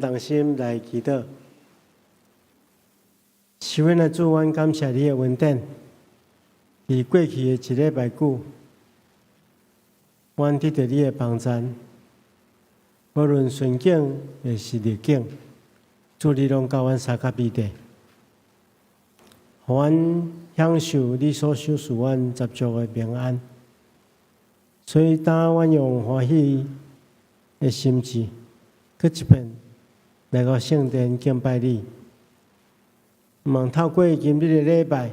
同心來祈禱。是阮的主，阮感謝你的恩典。佇過去的一禮拜久，阮得著你的幫贊，無論順境抑是逆境，主你攏佮阮相佮彼地，予阮享受你所賞賜阮十足的平安。所以，當阮用歡喜的心志，閣一遍來到聖殿敬拜你，望透過今日的禮拜，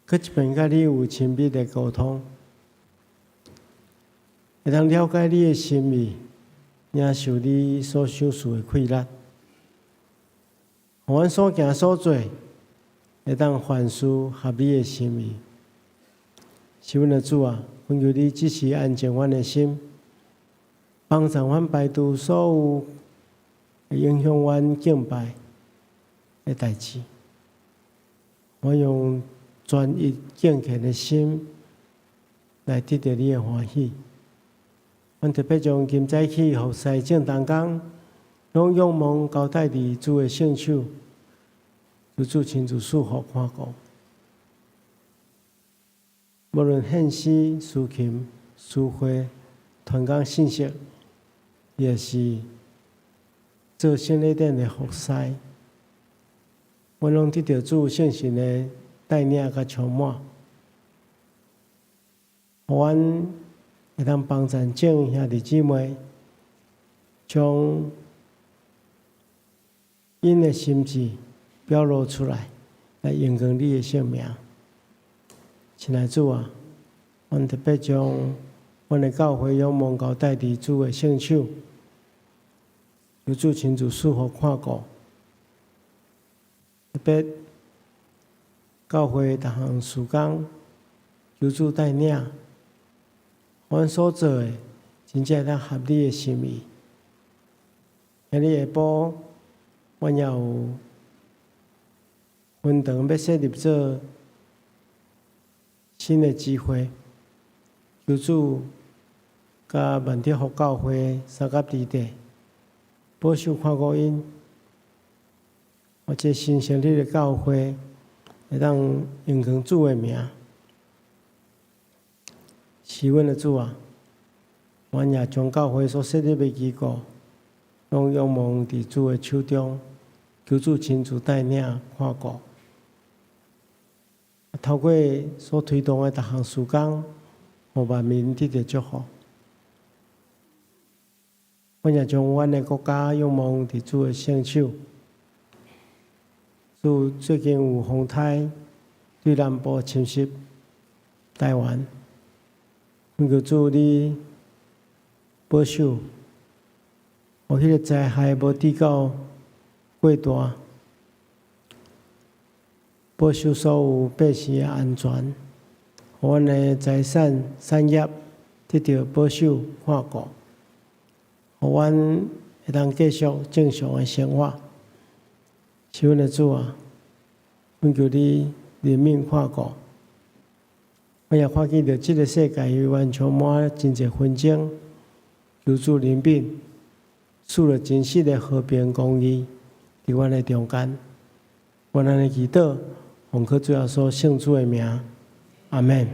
閣一遍佮你有親密的溝通，會當了解你的心意，領受你所賞賜的氣力，予阮所行所做，會當凡事合你的心意。是阮的主啊，懇求你這時安靜阮的心，幫助阮排除所有會影響阮敬拜的代誌。我用專一敬虔的心來得著你的歡喜。阮特別將今早起服侍眾同工，攏仰望交代佇主的聖手，求主親自賜福看顧。無論獻詩、司琴、司會、傳講信息，抑是做聖禮典的服侍，阮攏得著主聖神的帶領佮充滿，予阮會當幫贊眾兄弟姊妹，將𪜶的心志表露出來，來榮光你的聖名。親愛主啊，阮特別將阮的教會仰望交代佇主的聖手，求主親自賜福看顧。特別教會逐項事工，求主帶領，阮所做的真正會當合你的心意。今日下晡，阮也有分堂欲設立做新的機會，求主佮萬德福教會相佮佇地，保守看顧𪜶，予這新成立的教會會當榮光主的名。是阮的主啊，阮也將教會所設立的機構，攏仰望佇主的手中，求主親自帶領看顧。透過所推動的逐項事工，予萬民得著祝福。阮也將阮的國家仰望佇主的聖手。主最近有風颱對南部侵襲台灣，懇求主你保守，予彼个災害無至到過大。保守所有百姓的安全，予阮的財產產業得著保守看顧，予阮會當繼續正常的生活。是阮的主啊，懇求你憐憫看顧。我也看見著這个世界猶原充滿真濟紛爭，求主憐憫，賜了真實的和平公義佇阮的中間。阮按呢祈禱，奉靠主耶穌聖主的名，阿們。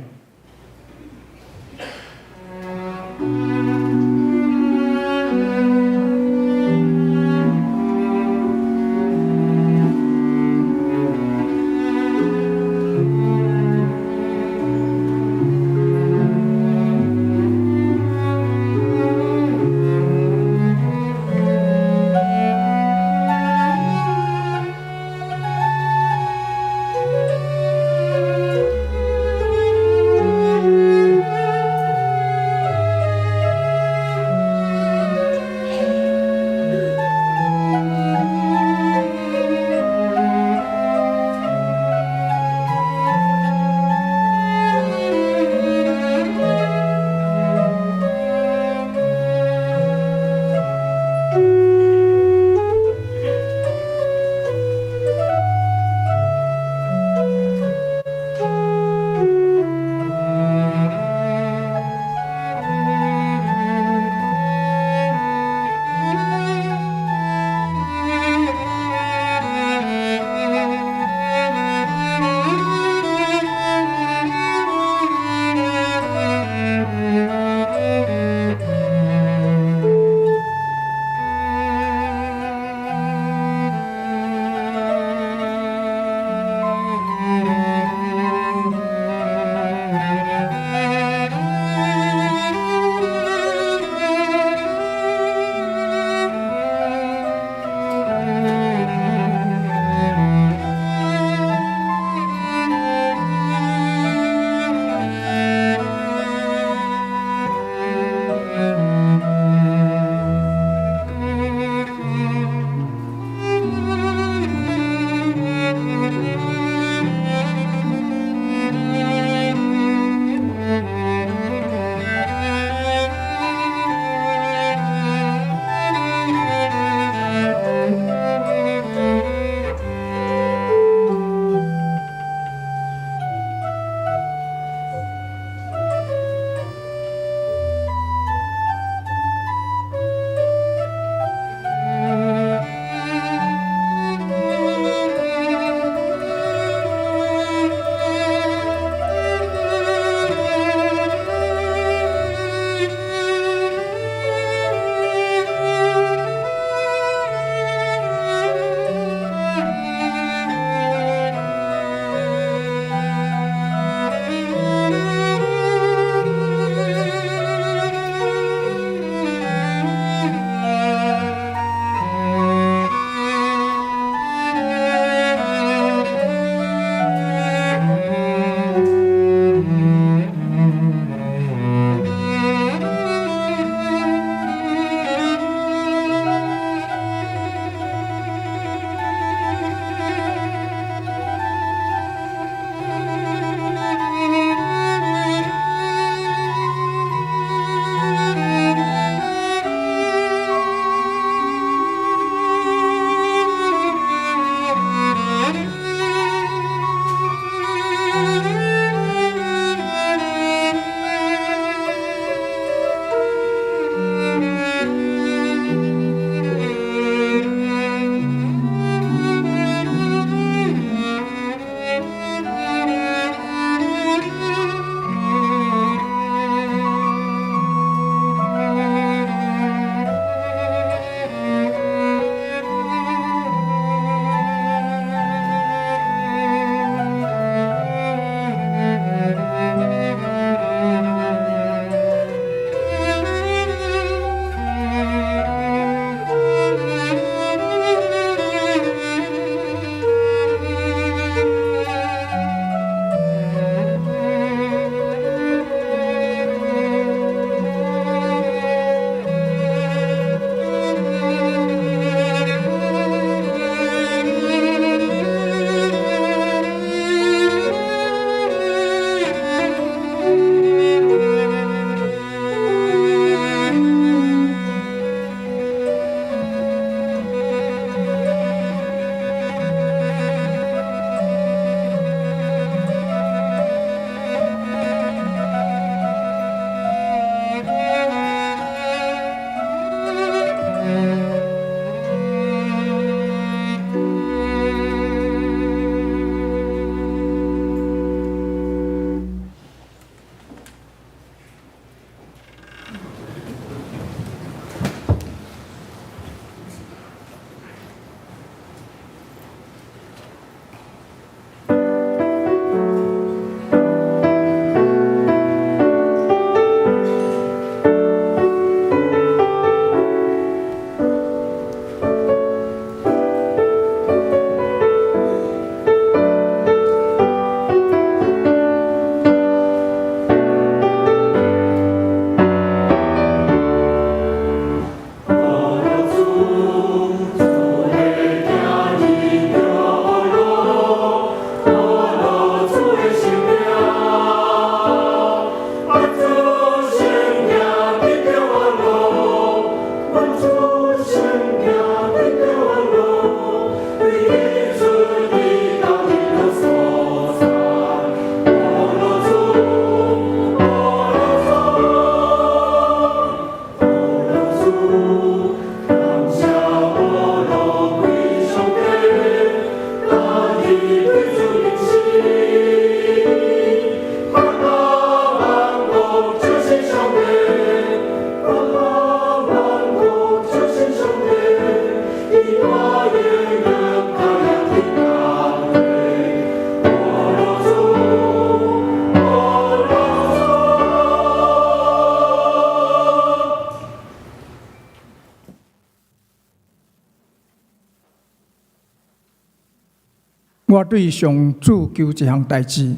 我對上主求一項代誌，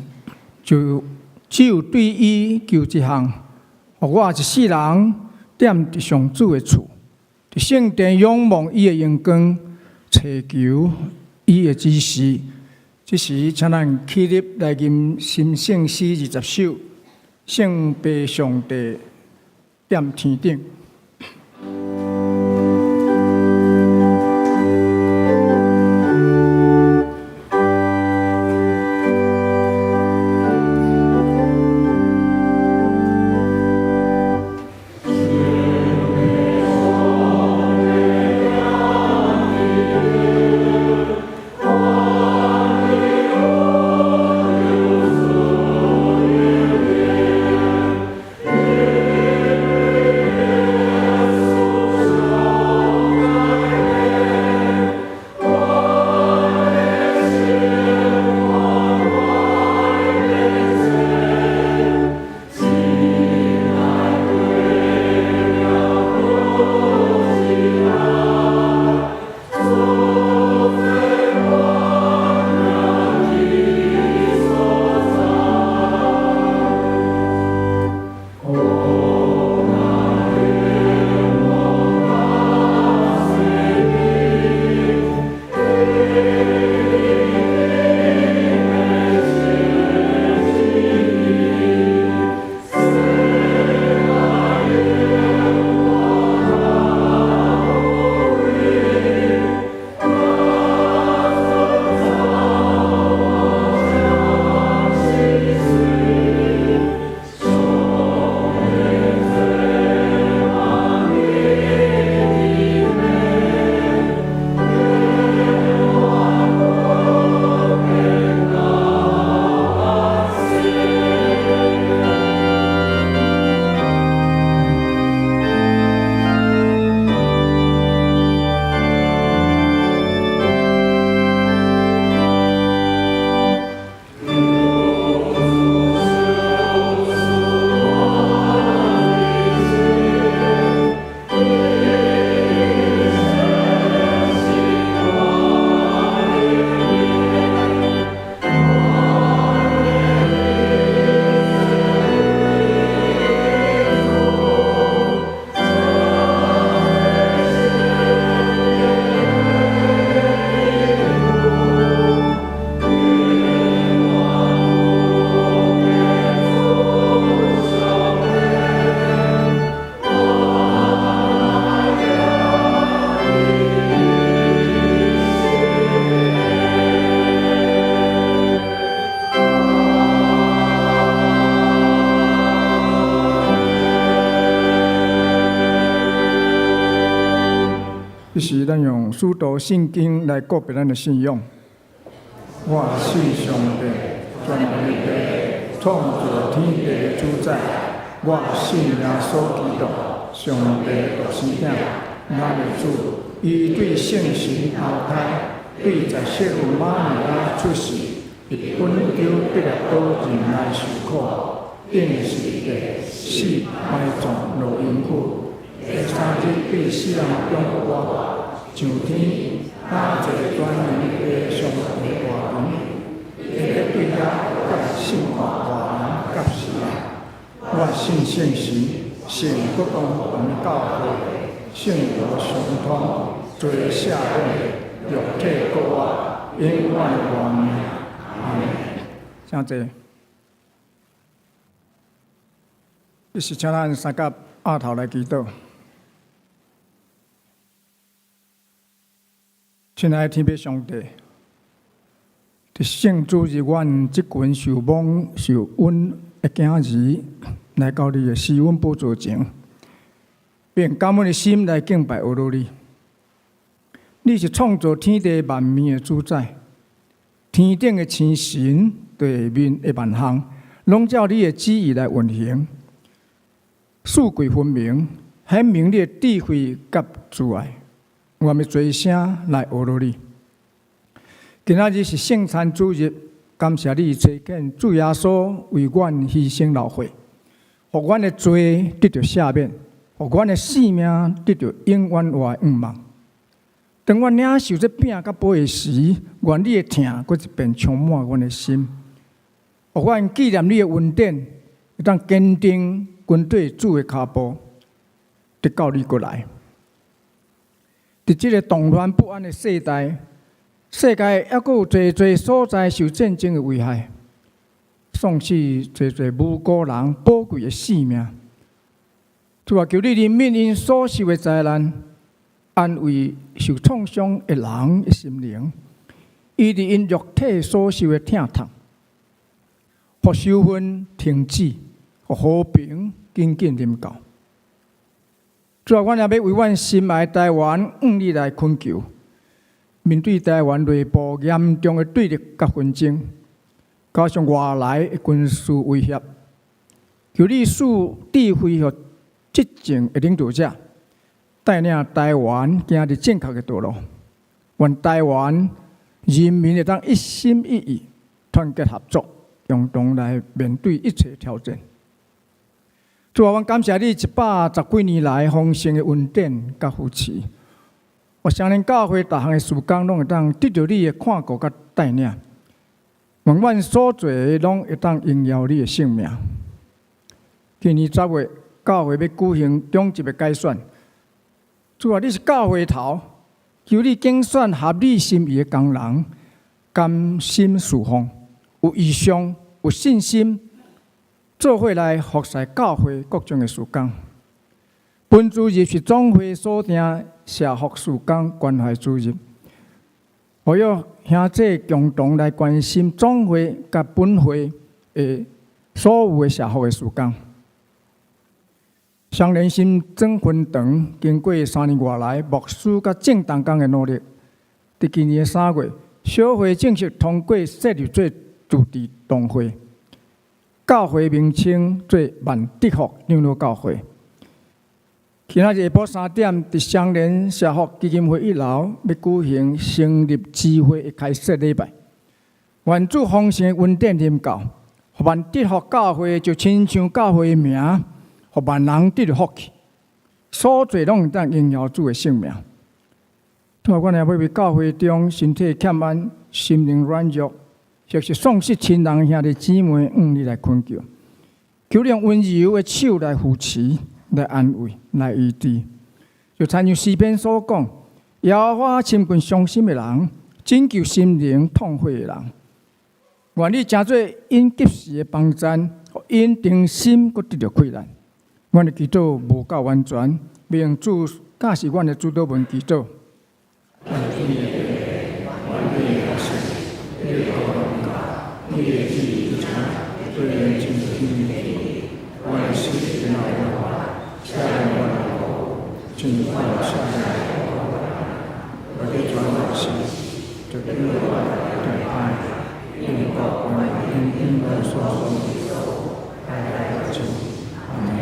就只有對伊求一項，予我一世人踮佇上主的厝，佇聖殿仰望伊的榮光，尋求伊的指示。這時，請咱起立來吟神聖詩20首，聖父上帝踮天頂。這時，咱用使徒信經來告白咱的信仰。我信上帝，全能的創造天地的主宰。我信耶穌基督，上帝獨生子，咱的主。伊對聖神投胎，對在聖母瑪利亞出世，佇本丟彼拉多忍耐受苦，釘十字架，死埋葬落陰府。第三日對死人中復活，上天，搭坐全能的上帝大能，會欲對遐來審判活人佮死人。我信聖神，聖國王的教會，聖徒相通，罪赦免，肉體復活，永遠的活命。阿們。請坐。這時請咱三甲額頭來祈禱。親愛的天父上帝，佇聖主日，阮這群受罔受阮的囝兒來到你的施恩寶座前，用感恩的心來敬拜阿羅你。你是創造天地萬物的主宰，天頂的星辰、地面的萬項，攏照你的旨意來運行，四季分明，顯明你的智慧佮慈愛。我們齊聲來阿羅你。今仔日是聖餐主日，感謝你差遣主耶穌為阮犧牲流血，予阮的罪得著赦免，予阮的性命得著永遠活的盼望。當阮領受這餅佮杯的時，願你的疼閣一遍充滿阮的心，予阮紀念你的恩典，會當堅定跟綴主的跤步，直到你閣來。佇這個動亂不安的世代，世界猶閣有濟濟所在受戰爭的危害，喪失濟濟無辜人寶貴的性命。主啊，求你憐憫𪜶所受的災難，安慰受創傷的人的心靈，醫治𪜶肉體所受的疼痛，予仇恨停止，予和平緊緊臨到。主啊，阮也欲為阮心愛台灣向你來懇求，面對台灣內部嚴重的對立佮紛爭，加上外來的軍事威脅，求你賜智慧予執政的領導者，帶領台灣行佇正確的道路。願台灣人民會當一心一意、團結合作，共同來面對一切挑戰。主啊，阮感謝你110幾年來豐盛的恩典佮扶持。我相信教會逐項的事工攏會當得著你的看顧佮帶領。願阮所做的攏會當榮耀你的聖名。今年10月，教會欲舉行長執的改選。主啊，你是教會頭，求你揀選合你心意的工人，甘心事奉，有異象，有信心，做伙來服侍教會各種的事工。本主日是總會所定社福事工關懷主日，呼籲兄弟共同來關心總會佮本會的所有的社福的事工。雙連新莊分堂經過3年外來牧師佮眾同工的努力，佇今年3月，小會正式通過設立做自治堂會，教會名稱做萬德福長老教會。今仔日下晡3點，佇雙連社福基金會一樓，欲舉行成立支會的開設禮拜。願主豐盛的恩典臨到，予萬德福教會就親像教會的名，予萬人得著福氣，所做攏會當榮耀主的聖名。主啊，阮也欲為教會中身體欠安、心靈軟弱，或是喪失親人兄弟姊妹，向你來懇求，求你用溫柔的手來扶持、來安慰、來醫治。就親像詩篇所講，耶和華親近傷心的人，拯救心靈痛悔的人。願你成做𪜶及時的幫贊，予𪜶重新閣得著氣力。阮的祈禱無夠完全，欲用主教示阮的主禱文祈禱。願你的國，願你的聖，你的國臨到，你的旨意行，做人親天地，阮的死因後赦免阮的過，親像阮赦免的過，我的轉來時，就叫我對歹，因國權因因來所來來真，阿們。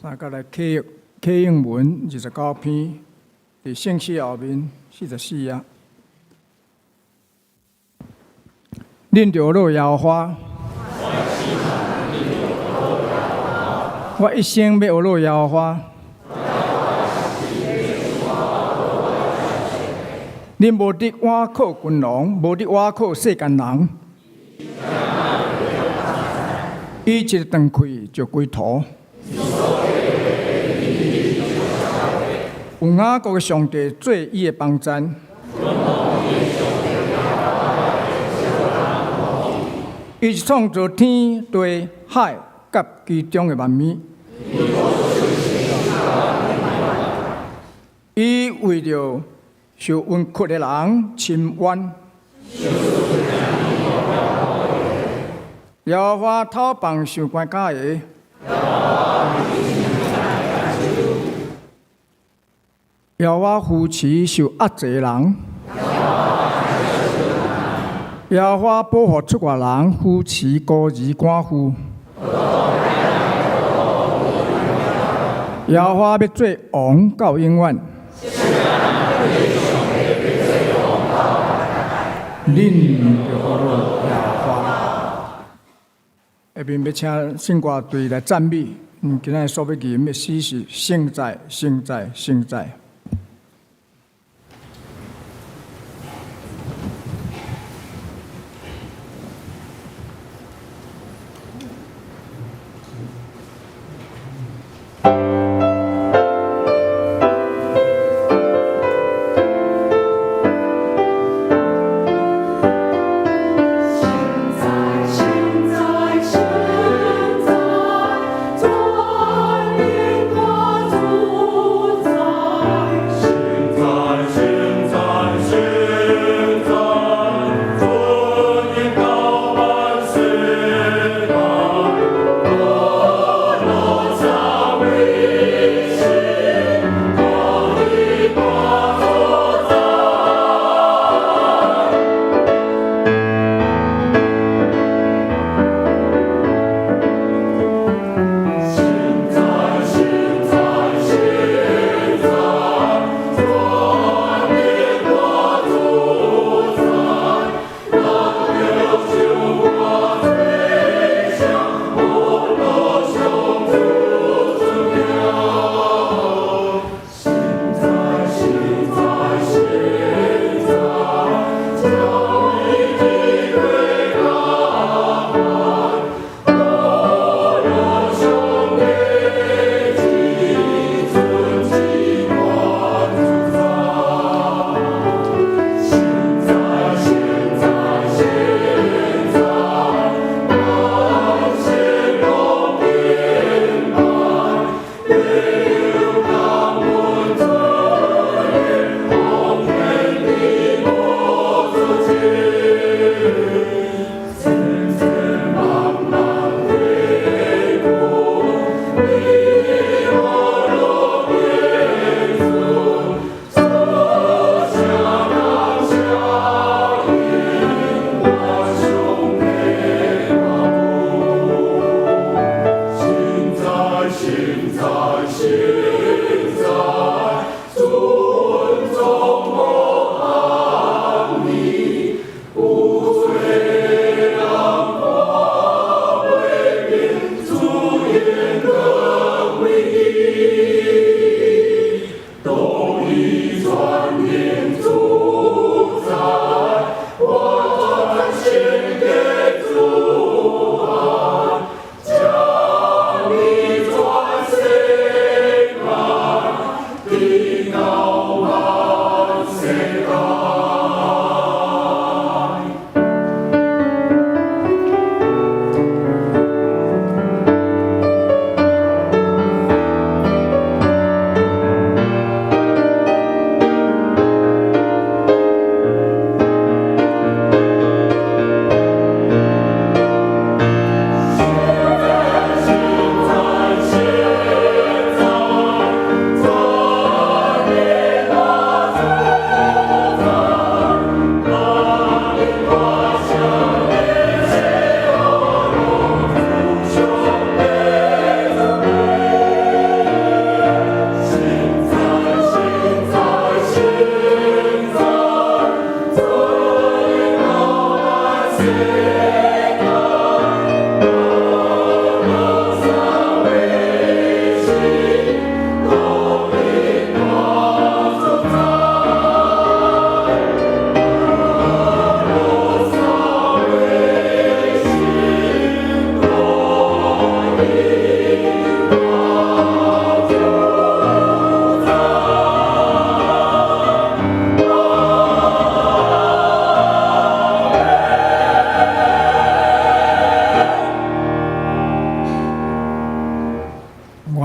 大家來啟啟應文29篇，佇聖詩後面44頁。恁著學耶和華，我一生欲學耶和華。恁無得倚靠君王，無得倚靠世間人。伊一個斷氣就歸土。有雅各的上帝做伊的幫贊。伊是創造天地海佮其中的萬物。伊為著受冤屈的人伸冤。耶和華討放受關監的。耶和華扶持受壓制的人。耶和華保護出外人，扶持孤兒寡婦。耶和華欲做王到永遠。恁著呵咾耶和華。下面欲請聖歌隊來讚美。今仔日所欲吟的詩是聖哉，聖哉，聖哉。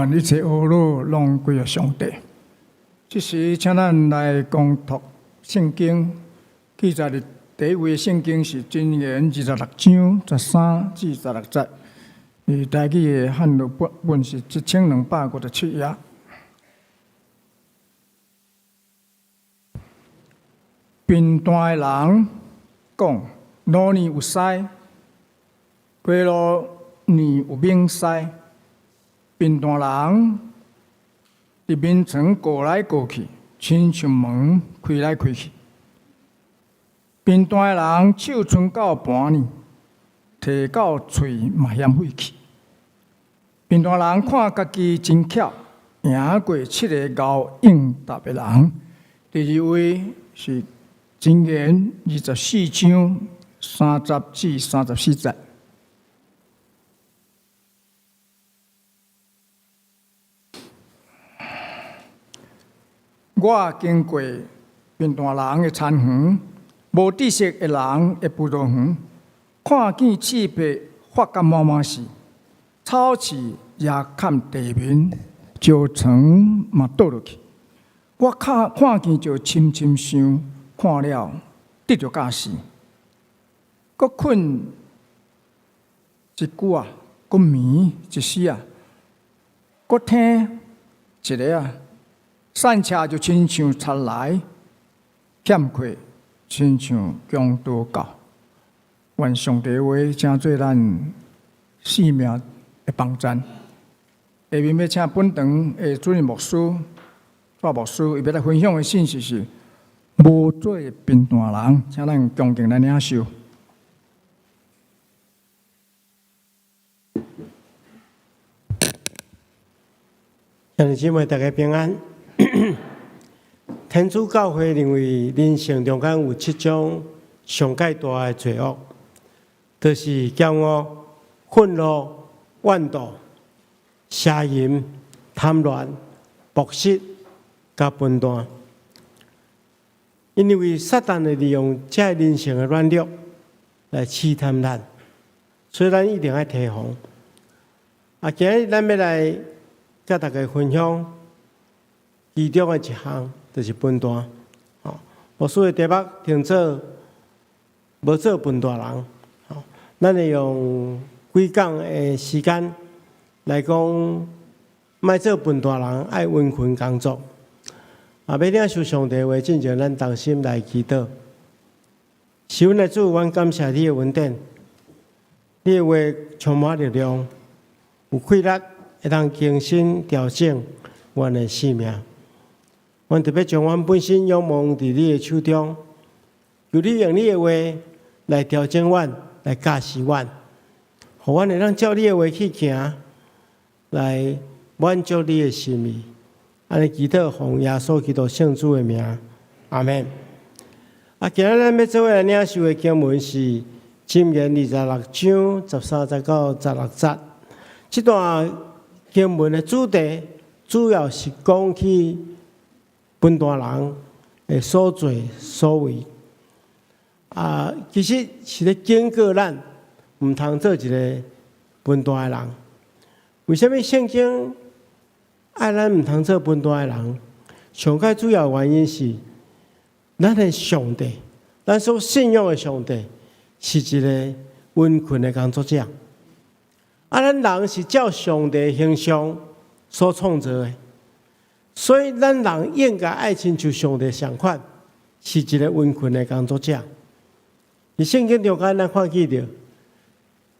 願一切呵咾攏歸予上帝。這時，請咱來恭讀聖經，記載佇第一位聖經是箴言26章13至16節，以台語的漢語本本是1257頁。貧惰的人講：鱸魚有鰓，雞鱸魚有猛鰓。貧惰人佇眠床過來過去，親像門開來開去。貧惰的人手伸到盤呢，提到喙嘛嫌費氣。貧惰人看家己真巧，贏過七个𠢕應答的人。第二位是箴言24章30至34節。我經過貧惰人的田園，無知識的人的葡萄園，看見刺柏發甲滿滿是，草刺也崁地面，石床嘛倒落去。我看看見就深深想，看了得著教示，閣睏一久仔，閣眠一時仔，閣聽一下仔，散車就親像賊來，欠缺親像強盜到。願上帝話成做咱生命的幫贊。下面欲請本堂的主任牧師、蔡牧師，伊欲來分享的信息是：無做貧惰人，請咱恭敬來領受。兄弟姊妹，大家平安。天主教會認為人性中間有七種上蓋大的罪惡，就是驕傲、憤怒、怨妒、邪淫、貪戀、博食、佮笨惰。因為撒旦會利用這人性的軟弱來試探咱，所以咱一定愛提防。啊，今日咱欲來佮大家分享其中的一項，就是笨惰。吼，牧師的題目定做無做笨惰人。吼，咱會用幾工的時間來講，莫做笨惰人，愛殷勤工作。啊，欲領受上帝話，進前咱同心來祈禱。是阮的主，阮感謝你的恩典，你的話充滿力量，有氣力會當更新調整阮的生命。阮特別將阮本身仰望佇你的手中，求你用你的話來調整阮，來教示阮，予阮會當照你的話去行，來滿足你的心意。按呢祈禱，奉耶穌基督聖主的名，阿們。啊，今日咱欲做伙來領受的經文是箴言26章13節到16節。這段經文的主題主要是講起笨惰人的所作所為。啊，其實是咧警告咱，毋通做一个笨惰的人。為啥物聖經愛咱毋通做笨惰的人？上蓋主要原因是，咱的上帝，咱所信仰的上帝，是一个殷勤的工作者。啊，咱人是照上帝形象所創造的，所以咱人應該愛親像上帝相款，是一个殷勤的工作者。佇聖經中間，咱看見著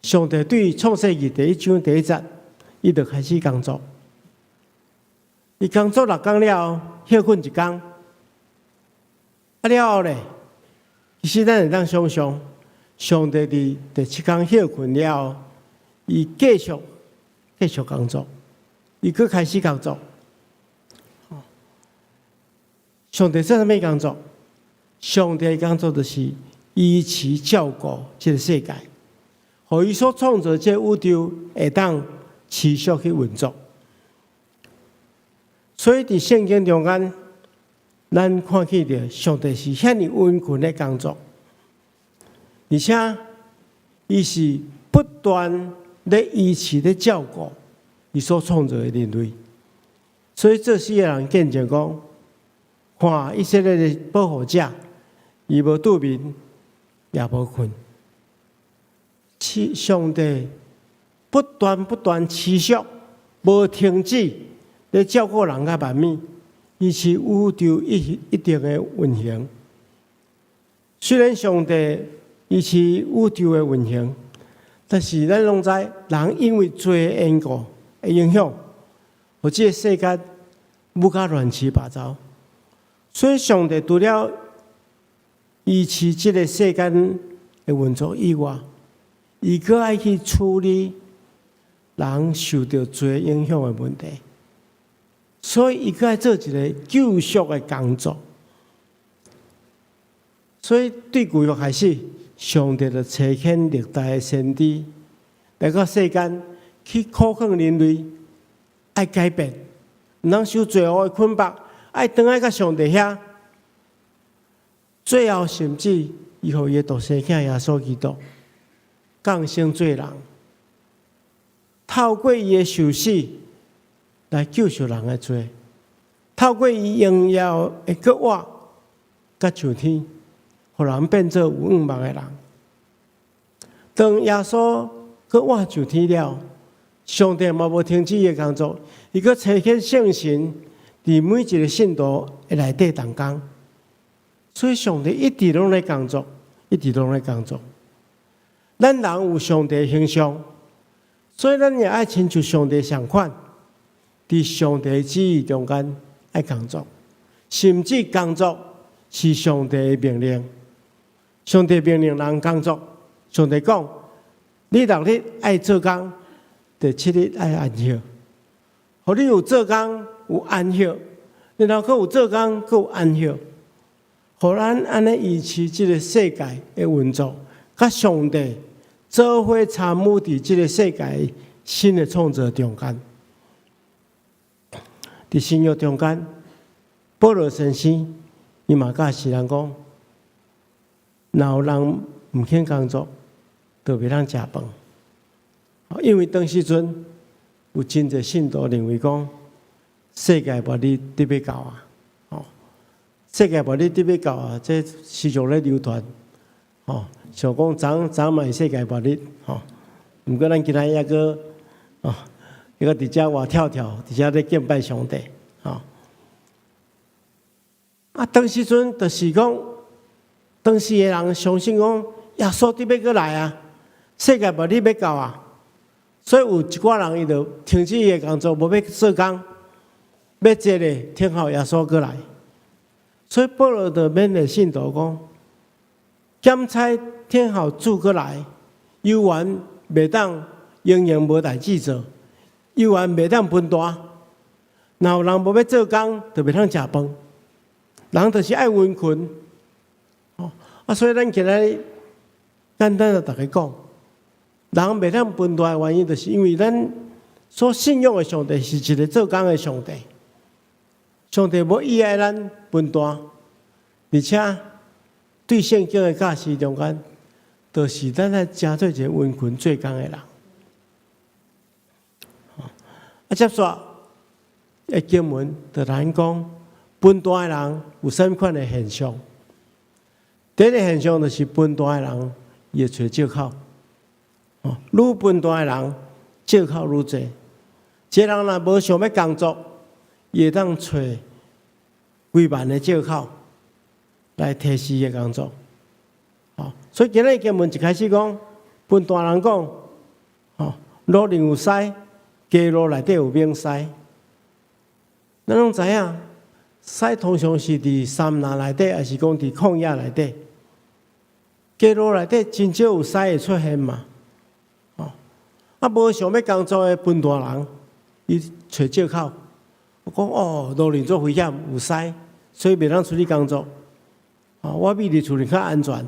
上帝對創世記第一章第一節，伊就開始工作。伊工作六工了後，歇睏一工。啊了後咧，其實咱會當想像，上帝佇第七工歇睏了後，伊繼續繼續工作，伊閣開始工作。上帝做啥物工作？上帝的工作就是維持照顧這个世界，予伊所創造這个宇宙會當持續去運作。所以佇聖經中間，咱看見著上帝是遐爾殷勤咧工作，而且伊是不斷咧維持咧照顧伊所創造的人類。所以做死的人見證講，看以色列的保護者，伊無拄眠，也無睏。上帝不斷不斷持續，無停止咧照顧人佮萬物，維持宇宙一定的運行。雖然上帝維持宇宙的運行，但是咱攏知，人因為罪的緣故的影響，予這个世界舞甲亂七八糟。所以上帝除了維持這个世間的運作以外，伊閣愛去處理人受著罪影響的問題，所以伊閣愛做一个救贖的工作。所以對舊約開始，上帝就差遣歷代的先知來到世間，去苦勸人類愛改變，毋通受罪惡的捆綁，愛轉來佮上帝遐。最後甚至伊予伊的獨生囝耶穌基督降生做人，透過伊的受死來救贖人的罪，透過伊榮耀的復活佮上天，予人變做有向望的人。當耶穌復活上天了，上帝嘛無停止伊的工作，伊閣差遣聖神佇每一个信徒的內底動工。所以上帝一直攏咧工作，一直攏咧工作。咱人有上帝形象，所以咱也愛親像上帝仝款，佇上帝旨意中間愛工作，甚至工作是上帝的命令。上帝命令人工作，上帝講：你六日愛做工，第七日愛安息。予你有做工有安息，然後閣有做工閣有安息，予咱按呢維持這个世界的運作，佮上帝做伙參與佇這个世界新的創造中間。佇新約中間，保羅先生伊嘛教世人講：若有人毋肯工作，就袂當食飯。因為當時陣有真濟信徒認為講，世界末日佇欲到啊！哦，世界末日佇欲到啊！這時常咧流傳，哦，想講昨昨嘛是世界末日，吼。毋過咱今仔猶閣，哦，猶閣佇遮活跳跳，佇遮咧敬拜上帝，吼。啊，當時陣就是講，當時的人相信講，耶穌佇欲閣來啊，世界末日欲到啊，所以有一寡人伊就停止伊的工作，無欲做工，欲坐咧等候耶穌閣來。所以保羅就勉勵信徒講，減彩等候主閣來，猶原袂當仍然無代誌做，猶原袂當分大。若有人無欲做工，就袂通食飯。人就是愛殷勤，哦，啊，所以咱今仔日簡單的逐家講，人袂當分大的原因，就是因為咱所信仰的上帝是一个做工的上帝，上帝無意愛咱分大，而且對聖經的教示中間，就是咱愛成做一个殷勤做工的人。啊，接續的經文就咱講，分大的人有啥物款的現象？第一个現象就是分大的人，伊會揣藉口。哦，愈分大的人藉口愈濟。一个人若無想欲工作，伊會當揣幾萬个藉口來推辭伊的工作。哦，所以今日經文一開始講，分大人講，哦，路裡有獅，街路內底有猛獅。咱攏知影，獅通常是佇山林內底，抑是講佇曠野內底。街路內底真少有獅會出現嘛。哦，啊，無想欲工作的分大人，伊揣藉口，我講哦，路裡足危險，有獅，所以袂當出去工作。哦，我覕佇厝裡較安全。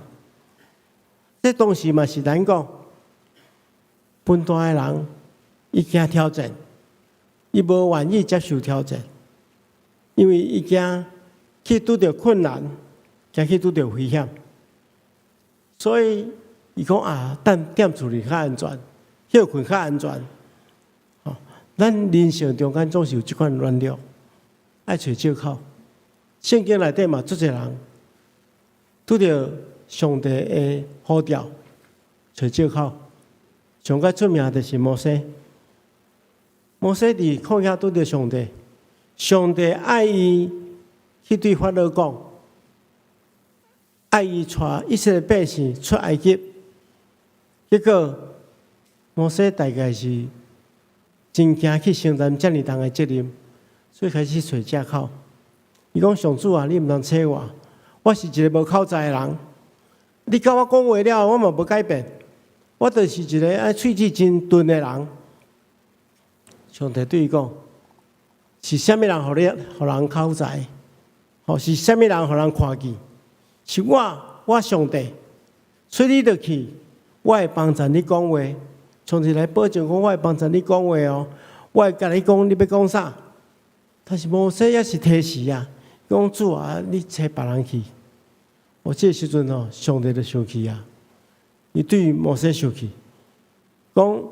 這當時嘛是咱講，分大的人，伊驚挑戰，伊無願意接受挑戰，因為伊驚去拄著困難，驚去拄著危險，所以伊講啊，等踮厝裡較安全，歇睏較安全。哦，咱人生中間總是有這款軟弱，愛揣藉口。聖經內底嘛，足濟人拄著上帝的呼召，揣藉口。上較出名就是摩西。摩西佇曠野拄著上帝，上帝愛伊去對法老講，愛伊帶以色列百姓出埃及。結果摩西大概是真驚去承擔遮爾重的責任，所以開始揣藉口。伊講：上主啊，你毋通揣我，我是一個無口才的人。你共我講話了，我嘛無改變。我就是一個愛喙齒真鈍的人。上帝對伊講：是啥物人予你予人口才？吼，是啥物人予人看見？是我，我上帝。所以你著去，我會幫助你講話。上帝來保證講，我會幫助你講話哦。我會共你講，你欲講啥？但是摩西猶是推辭啊，講主啊，你差別人去。哦，這个時陣吼，上帝就生氣啊！伊對摩西生氣，講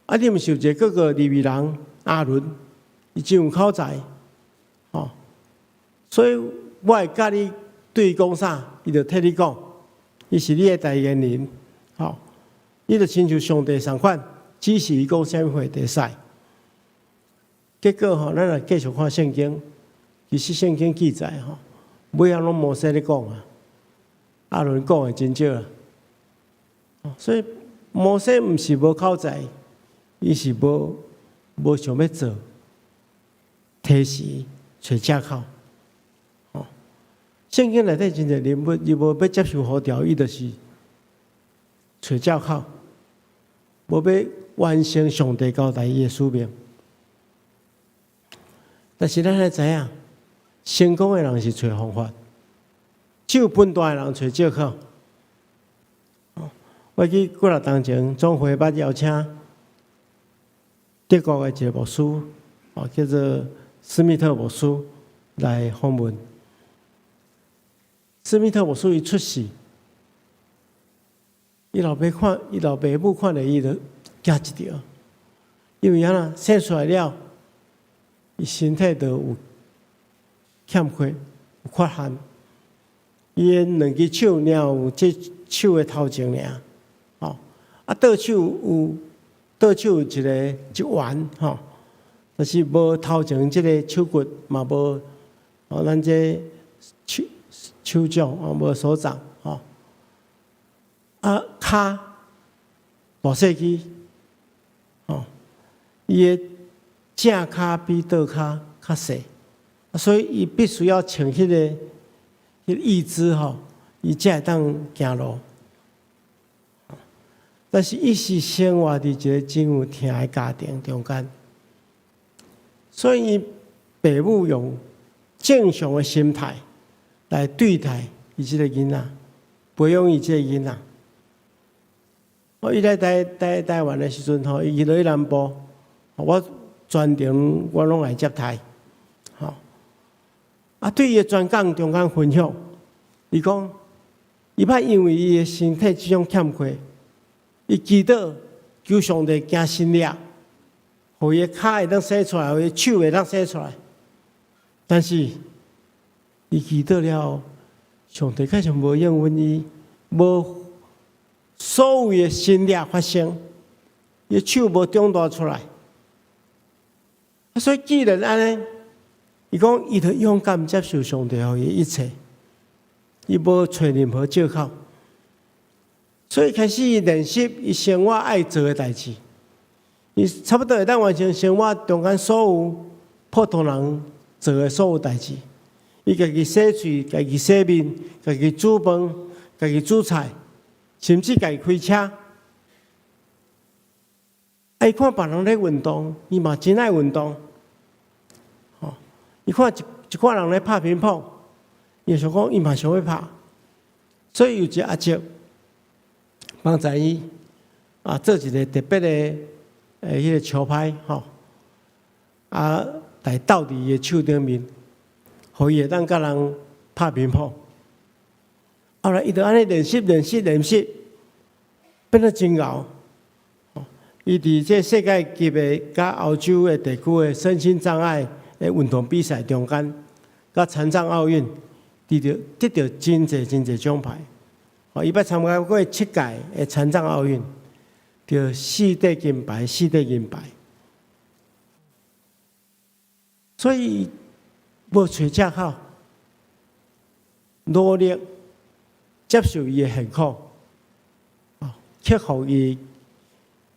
啊，你毋是有一个哥哥利未人亞倫，伊真有口才，吼，所以我會佮你對伊講啥，伊就替你講，伊是你的代言人，吼，你就親像上帝仝款，只是伊講啥物話就會使。結果吼，咱來繼續看聖經，其實聖經記載吼，尾仔攏摩西咧講啊。亞倫講的真少啊，所以摩西毋是無口才，伊是無想欲做，推辭揣藉口。哦，聖經內底真濟人物，伊無欲接受呼召，伊就是揣藉口，無欲完成上帝交代伊的使命。但是咱愛知影，成功的人是揣方法。手笨大的人揣藉口。我記幾若當前總會捌邀請德國的一個牧師，哦，叫做斯密特牧師來訪問。斯密特牧師伊出世，伊老爸看，伊老爸母看著伊就驚一跳，因為按怎生出來了，伊身體就有欠缺，有缺陷。伊的兩隻手爾有這手的頭前爾，吼，啊，倒手有倒手有一个一環吼，但是無頭前這个手骨嘛無，哦，咱這手手掌哦無手掌吼，啊，跤大細支，吼，伊的正跤比倒跤較細，所以伊必須要穿彼个。彼義肢吼，伊才會當行路。但是伊是生活佇一個真有疼的家庭中間，所以伊爸母用正常的心態來對待伊這個囡仔，培養伊這個囡仔。我伊來台灣的時陣吼，伊落去南部，我全程我攏來接待，吼。啊，對伊的宣講中間分享，伊講，伊捌因為伊的身體這種欠缺，伊祈禱求上帝行神蹟，予伊的跤會當生出來，予伊手會當生出來。但是，伊祈禱了，上帝確實無應允伊，無所謂的神蹟發生，伊手無長大出來。所以既然按呢，伊講伊就勇敢接受上帝予伊一切，伊無揣任何藉口，所以開始練習伊生活愛做的代誌，伊差不多會當完成生活中間所有普通人做的所有代誌。伊家己洗喙，家己洗面，家己煮飯，家己煮菜，甚至家己開車。啊！伊看別人咧運動，伊嘛真愛運動。吼！伊看一一寡人咧拍乒乓，伊就想講伊嘛想欲拍。所以有一個阿叔幫助伊啊，做一個特別的彼個球拍吼，啊，來鬥佇伊的手頂面，予伊會當佮人拍乒乓。後來伊就按呢練習練習練習，變得真𠢕。伊佇這世界級的佮歐洲的地區的身心障礙的運動比賽中間，佮殘障奧運，得著得著真濟真濟獎牌。哦，伊捌參加過七屆的殘障奧運，得四塊金牌，四塊銀牌。所以無揣藉口，努力接受伊的現況，克服伊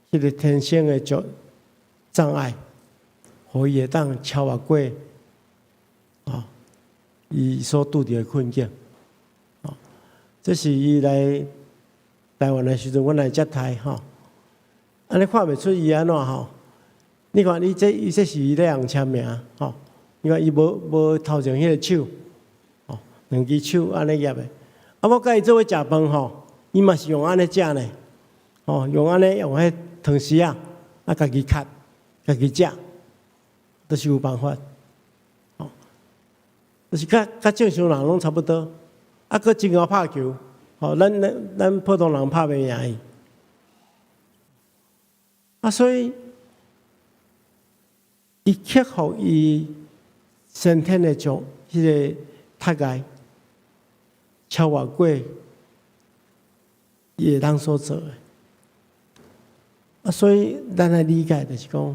彼个天生的障礙，予伊會當超越過，伊所拄著的困境。這是伊來台灣的時陣，阮來接待吼。按呢看袂出伊按怎吼？你看，伊這是伊咧人簽名吼。你看伊無頭前彼个手，吼，兩支手按呢挾的。啊，我佮伊做伙食飯吼，伊嘛是用按呢食呢，吼，用按呢用彼湯匙仔，啊，家己崁，家己食，都是有辦法，吼，就是佮正常人攏差不多。啊，閣真𠢕拍球，吼，咱普通人拍袂贏伊。啊，所以伊克服伊先天的障彼个窒礙，超越過伊會當所做的。啊，所以咱來理解就是講，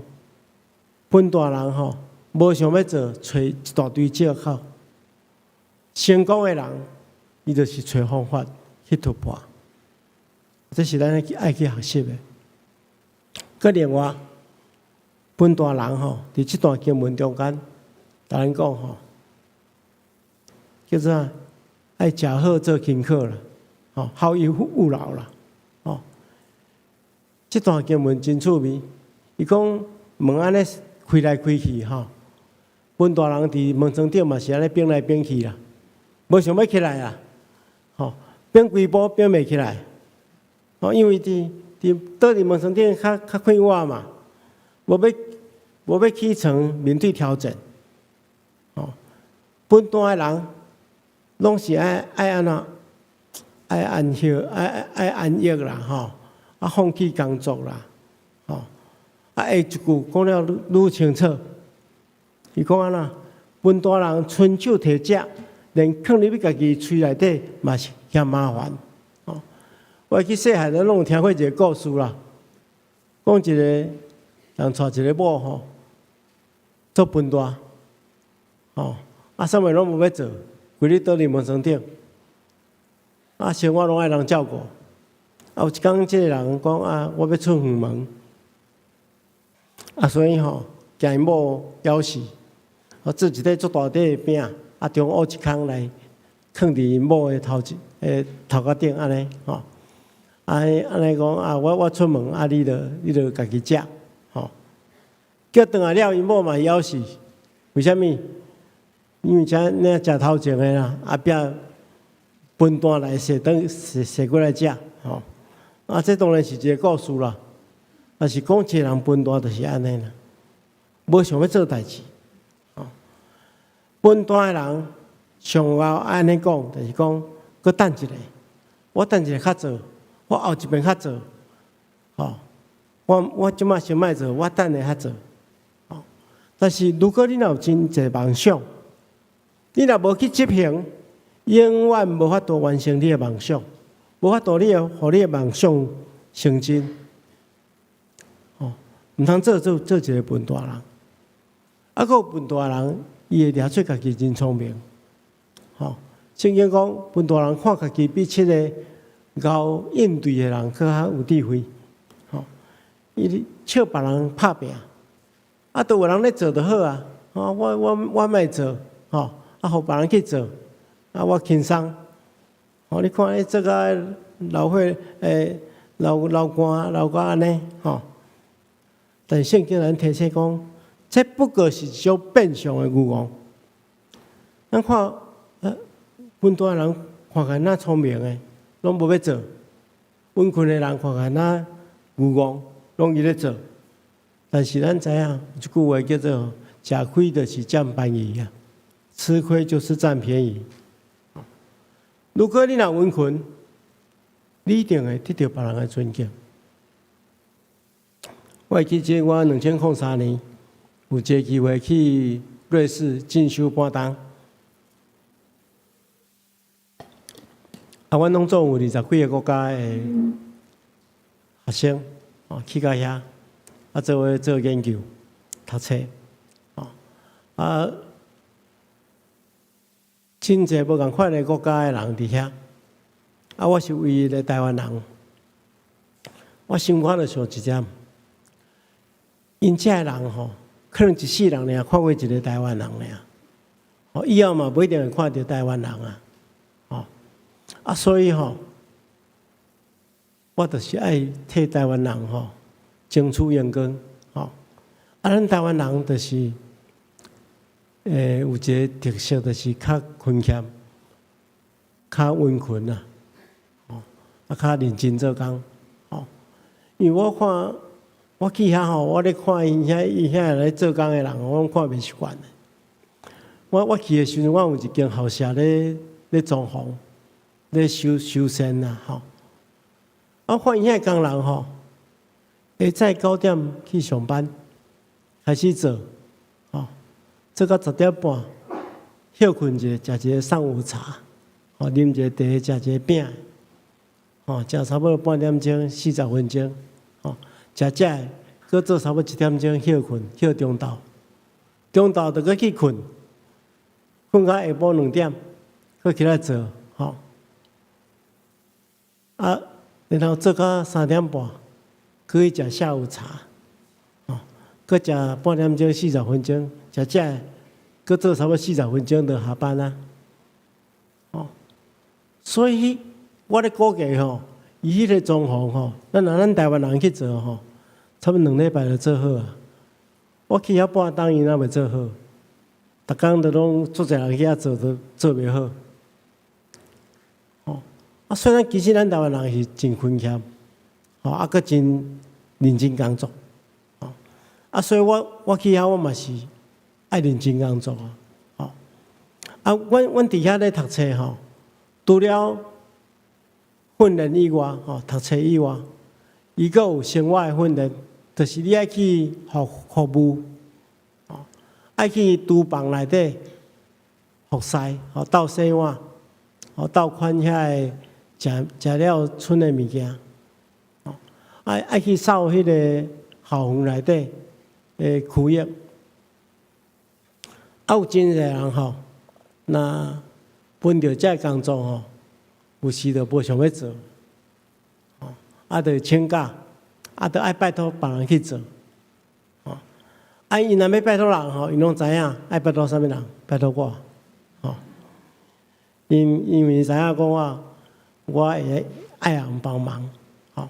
笨大人吼，無想欲做，揣一大堆藉口。成功的人，伊就是揣方法去突破。這是咱愛去學習的。閣另外，笨大人吼，佇這段經文中間，共咱講吼，叫做愛食好做輕巧啦，吼，好逸惡勞啦，吼。這段經文真趣味，伊講門按呢開來開去吼，笨大人佇門床頂嘛是按呢反來反去啦，無想欲起來啊，吼，反幾步反袂起來，吼，因為佇倒佇門床頂較快活嘛，無欲起床面對挑戰，吼，笨蛋的人攏是愛按怎，愛安歇，愛安逸啦，吼，啊放棄工作啦，吼，啊下一句講了愈清楚，伊講按怎，笨蛋人伸手提食，連囥入去家己喙內底嘛是嫌麻煩，吼。我記細漢攏有聽過一个故事啦，講一個人娶一个某吼，做笨蛋，吼，啊，啥物攏無欲做，規日倒佇門床頂，啊，生活攏愛人照顧。啊，有一工，這个人講啊，我欲出遠門，啊，所以吼，驚𪜶某枵死，我做一塊足大塊的餅，啊，中挖一空來，囥佇𪜶某的頭前，頭殼頂按呢，吼。啊，按呢講啊，我出門啊，你著家己食，吼。叫轉來了，𪜶某嘛枵死，為啥物？因為遮你食頭前的啦，後壁分段來踅轉踅踅過來食，吼。啊，這當然是一个故事啦。但是講一个人笨蛋就是按呢啦，無想欲做代誌，吼。笨蛋的人上後按呢講，就是講，閣等一下，我等一下較做。我後一遍較做，吼！我這擺先莫做，我等下較做，吼！但是如果你若有真濟夢想，你若無去執行，永遠無法度完成你的夢想，無法度你的予你的夢想成真，吼！毋通做一个笨蛋人，啊，閣有笨蛋人，伊會掠出家己真聰明，吼！聖經講，笨蛋人看家己比七个𠢕應對的人閣較有智慧，吼！伊笑別人拍拚，啊，都有人咧做就好啊，吼！我莫做，吼！啊，予別人去做，啊，我輕鬆。吼！你看伊做甲流血，流流汗流甲按呢，吼！但聖經咱提醒講，這不過是一種變相的愚戇。咱看，笨蛋人看起來若聰明的，攏無欲做；溫困的人看起來若愚戇，攏伊咧做。但是咱知影，一句話叫做“食虧就是佔便宜”啊，吃虧就是佔便宜。如果你若溫困，你一定會得到別人的尊敬。我會記得我2003年有一个機會去瑞士進修半冬，啊，台灣攏總有20幾個國家的學生，哦，去到遐，啊，做伙做研究、讀冊，哦，啊，真濟無仝款的國家的人佇遐，啊，我是唯一的台灣人。我心肝就想一點，𪜶遮的人吼，可能一世人爾看過一个台灣人爾，哦，以後嘛無一定會看著台灣人啊，哦，啊，所以吼，我就是愛替台灣人吼爭取榮光，吼，啊，咱台灣人就是，有一个特色，就是較勤儉、較溫勤啊，哦，啊，較認真做工，吼。因為我看我去遐吼，我咧看𪜶遐𪜶遐咧做工的人，我攏看袂習慣。我去的時陣，我有一間校舍咧裝潢，咧修修繕啊，吼。我看𪜶遐工人吼，下早9點去上班，開始做，吼，做到10點半，歇睏一下，食一个上午茶，吼，啉一个茶，食一個餅，吼，食差不多半點鐘，40分鐘，吼，食食的，閣做差不多1點鐘歇睏，歇中晝，中晝就閣去睏，睏到下晡2點，閣起來做，吼，啊。然後做到3點半，閣去食下午茶，哦，閣食半點鐘四十分鐘，食食，閣做差不多四十分鐘就下班啦，哦，所以我咧估計吼，伊彼个裝潢吼，咱若咱台灣人去做吼，差不多2禮拜就做好啊。我去遐半冬，伊猶未做好，逐工都攏足濟人去遐做，都做袂好。啊，雖然其實咱台灣人是真勤儉，吼，啊，閣真認真工作，吼，啊，所以我去遐我嘛是愛認真工作啊，吼，啊，阮佇遐咧讀冊吼，除了訓練以外，吼，讀冊以外，伊閣有生活的訓練，就是你愛去服務，吼，愛去廚房內底服侍，吼，鬥洗碗，吼，鬥款遐个。食食了賰的物件，哦，愛去掃彼个校園內底的區域，啊，有真濟人吼，若分著這个工作吼，有時就無想欲做，哦，啊，就請假，啊，就愛拜託別人去做，哦，啊，𪜶若欲拜託人吼，𪜶攏知影愛拜託啥物人，拜託我，吼，因為知影講我會愛人幫忙，吼，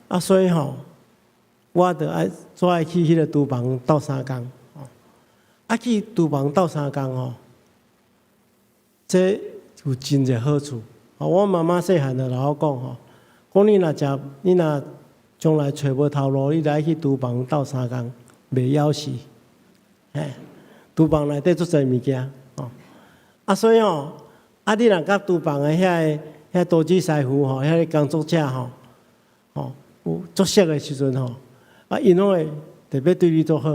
啊，所以吼，我就愛做愛去彼个廚房鬥相共，吼，啊，去廚房鬥相共吼，這有真濟好處。我媽媽細漢就老我講吼，講你若食，你若將來揣無頭路，你來去廚房鬥相共，袂枵死。嘿，廚房內底足濟物件，吼，啊，所以吼，啊，你若佮廚房的遐個遐廚師師傅吼，遐个工作者吼，吼，有足熟的時陣吼，啊，𪜶攏會特別對你足好。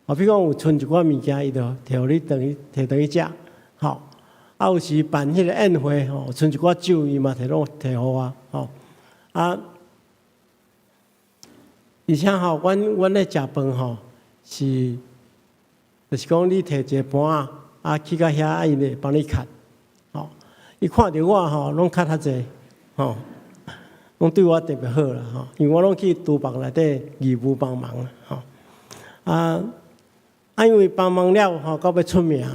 啊，比如講有賰一寡物件，伊就提予你轉去提轉去食，吼。啊，有時辦彼个宴會吼，賰一寡酒，伊嘛提攏提予我，吼。啊，而且吼，阮咧食飯吼，是，就是講你提一個盤仔，啊，去到遐，啊，𪜶會幫你押，吼。伊看著我吼，攏押較濟，吼，攏對我特別好啦，吼，因為我攏去廚房內底義務幫忙，吼。啊，因為幫忙了吼，到尾出名咧，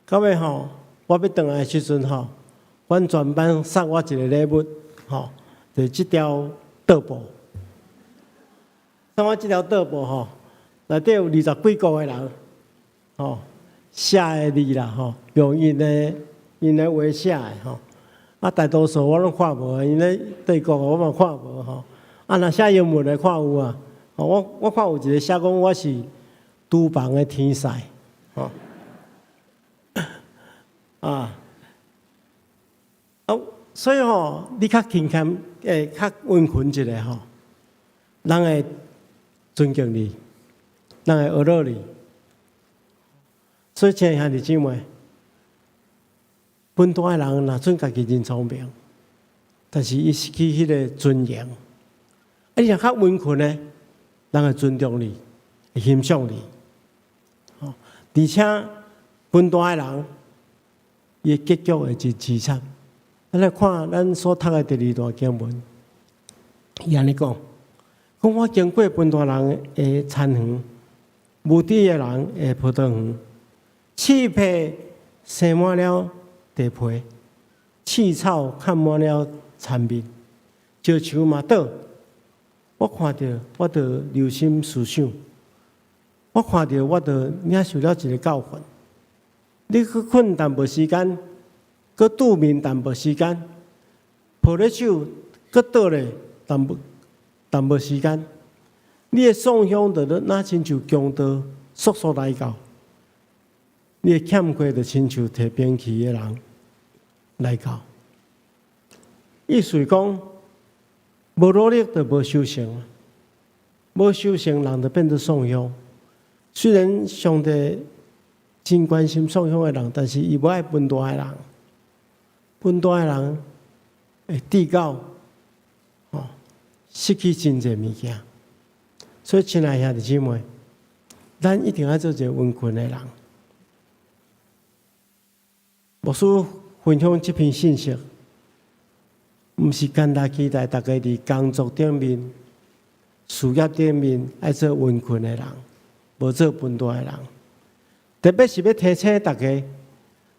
到尾吼，我欲轉來的時陣吼，阮全班送我一個禮物，吼，就是這條桌布。送我這條桌布吼，內底有20幾國的人，吼，寫的字啦，吼，用𪜶的話寫的吼。啊，大多數我攏看無，𪜶咧對國我嘛看無吼。啊，若寫英文的看有啊，我看有一個寫講我是廚房的天使，吼。啊，啊，所以吼，你較勤儉，較溫勤一下吼，人會尊敬你，人會學落你。所以，親愛兄弟姊妹，笨蛋的人若準家己真聰明，但是伊失去彼个尊嚴。啊，你若較溫群的，人會尊重你，會欣賞你。哦，而且笨蛋的人，伊的結局會真淒慘。咱來看咱所讀的第二段經文，伊按呢講：講我經過笨蛋人的田園，無知的人的葡萄園，刺皮生滿了地皮，刺草崁滿了田面，石樹嘛倒。我看著，我就留心思想；我看著，我就領受了一个教訓。你去睏淡薄時間，閣拄眠淡薄時間，抱咧手，閣倒咧淡薄淡薄時間，你的喪鄉就若親像強盜速速來到，你的欠缺就親像提兵器的人來到。意思是講，無努力就無收成，無收成人就變做喪鄉。雖然上帝真關心喪鄉的人，但是伊無愛笨蛋的人。笨蛋的人會跌到，哦，失去真濟物件。所以，親愛兄弟姊妹，咱一定愛做一個溫群的人。牧師分享這篇信息，毋是干焦期待大家佇工作頂面、事業頂面愛做溫群的人，無做笨蛋的人。特別是欲提醒大家，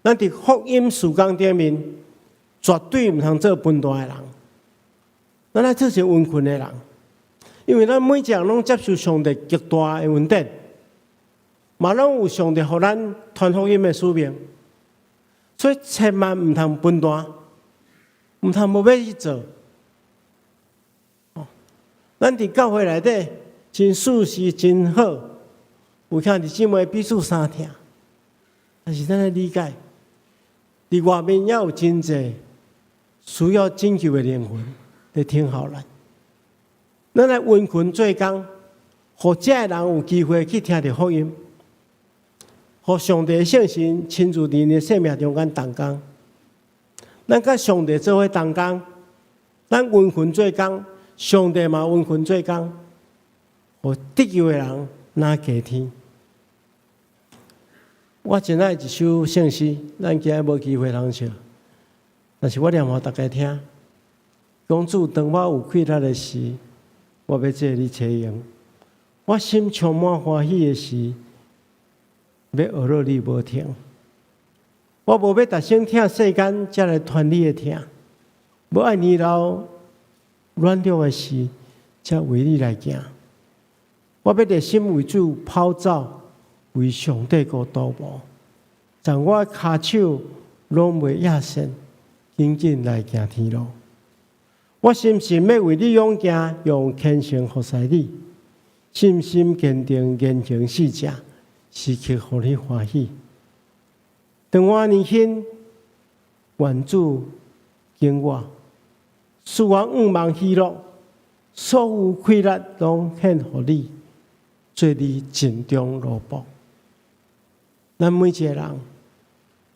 咱佇福音事工頂面，絕對毋通做笨蛋的人。咱愛做一個溫群的人，因為咱每一個人攏接受上帝極大的恩典，嘛攏有上帝予咱傳福音的使命，所以千萬毋通笨蛋，毋通無欲去做。咱佇教會內底真舒適，真好，有兄弟姊妹彼此相疼。但是咱愛理解，佇外面猶有真濟需要拯救的靈魂佇等候咱。咱來溫群做工，予這个人有機會去聽著福音，予上帝聖神親自佇𪜶的生命中間動工。咱佮上帝做伙同工，咱溫群做工，上帝嘛溫群做工，予得救的人若加添。我真愛一首聖詩，咱今仔無機會通唱，但是我念予大家聽。講主，當我有氣力的時，我欲做你找用；我心充滿歡喜的時，欲學落你無停。我無欲逐生疼世間，才來傳你的疼；無愛年老軟弱的時，才為你來行。我欲熱心為主跑走，為上帝國徒步。但我的跤手攏袂野散，緊緊來行天路。我深信欲為你勇行，用虔誠服侍你，信心堅定，言行四正，時刻予你歡喜。當我年輕，願主揀我，賜我仰望喜樂，所有氣力攏獻予你，做你盡忠奴僕。咱每一個人，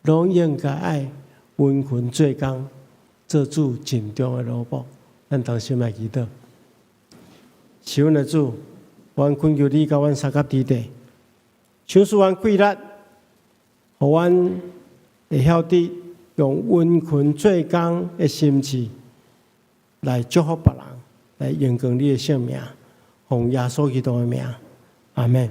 攏應該愛溫群做工，做主盡忠的奴僕。咱同心來祈禱。是阮的主，阮懇求你佮阮相佮佇地，賞賜阮氣力，予阮會曉得用溫群做工的心志來祝福別人，來榮光你的聖名，奉耶穌基督的名，阿們。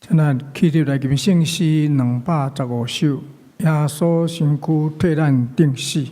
請咱起立來吟聖詩215首，耶穌身軀替咱釘死。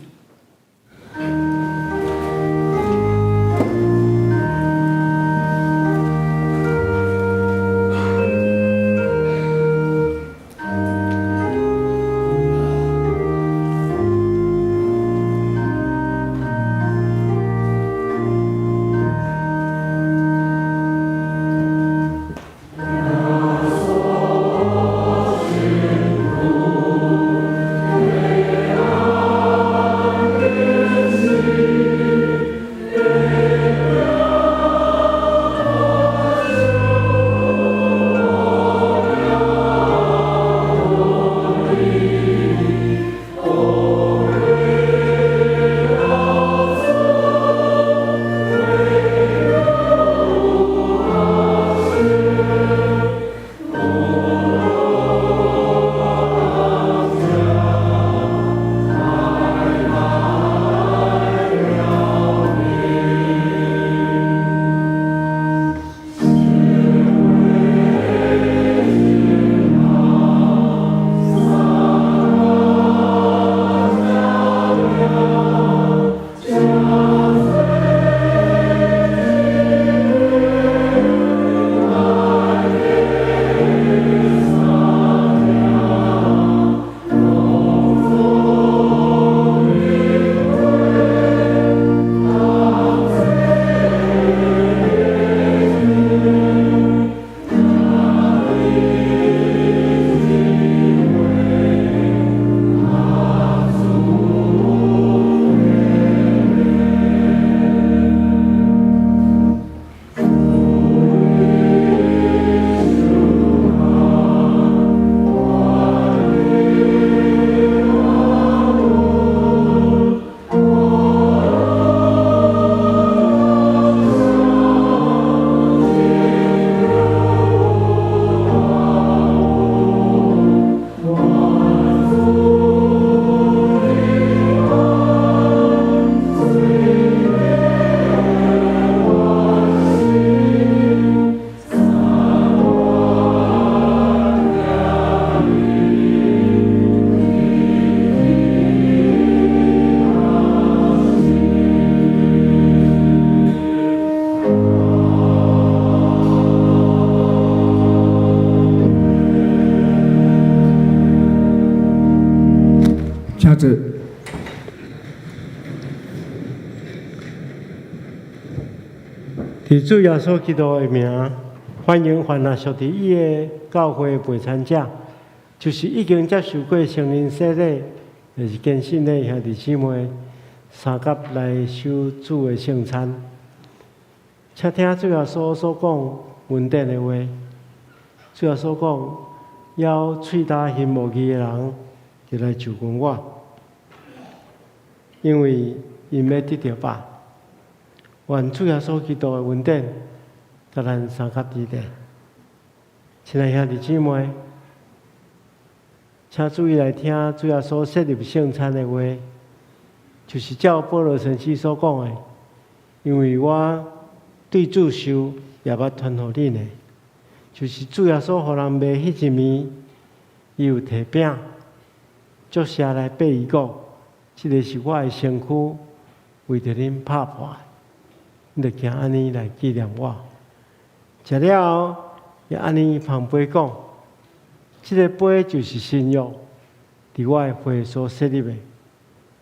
佇主耶穌基督的名，歡迎凡若屬佇伊的教會陪餐者，就是已經接受過聖靈洗禮，就是堅信的兄弟姊妹，相佮來守主的聖餐。請聽主耶穌所講恩典的話。主耶穌講：枵喙焦心無義的人，就來就近我，因為𪜶欲得著飽。願主耶穌基督的恩典，佮咱相佮佇咧。親愛兄弟姊妹，請注意來聽主耶穌設立聖餐的話，就是照保羅先生所講的，因為我對主受，也捌傳予恁的，就是主耶穌予人賣彼一暝，伊有提餅，祝謝來擘伊講，這个是我的身軀，為著恁拍破。恁著行按呢來紀念我。食了後，也按呢捧杯講，這个杯就是新約，佇我的血所設立的。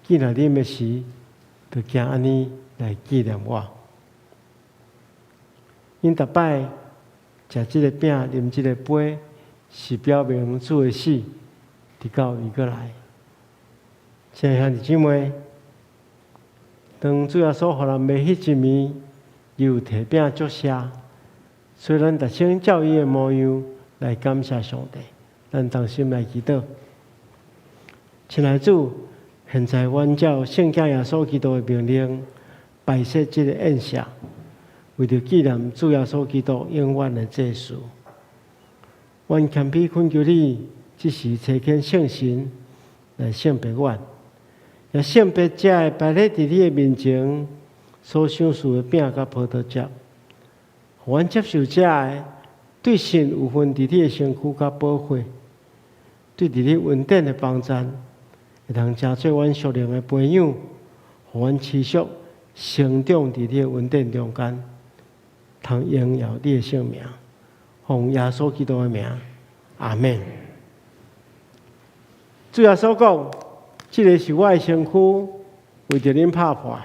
既然啉的時，就行按呢來紀念我。𪜶逐擺食這个餅、啉這个杯，是表明主的死，直到伊閣來。親愛兄弟姊妹，當主耶穌予人賣彼一暝，伊有提餅祝謝，所以咱逐先照伊的模樣來感謝上帝。咱同心來祈禱。親愛主，現在阮照聖子耶穌基督的命令，擺設這個宴席，為著紀念主耶穌基督永遠的祭司。阮謙卑懇求你，這時差遣聖神來聖別阮，也聖別這个擺佇你的面前所賞賜的餅佮葡萄汁，予阮接受這个對神有份佇你的身軀佮寶血，對佇你恩典的幫贊，會通成做阮屬靈的培養，予阮持續成長佇你的恩典中間，通榮耀你的聖名，奉耶穌基督的名，阿們。主耶穌講：這个是我的身軀，為著恁拍破，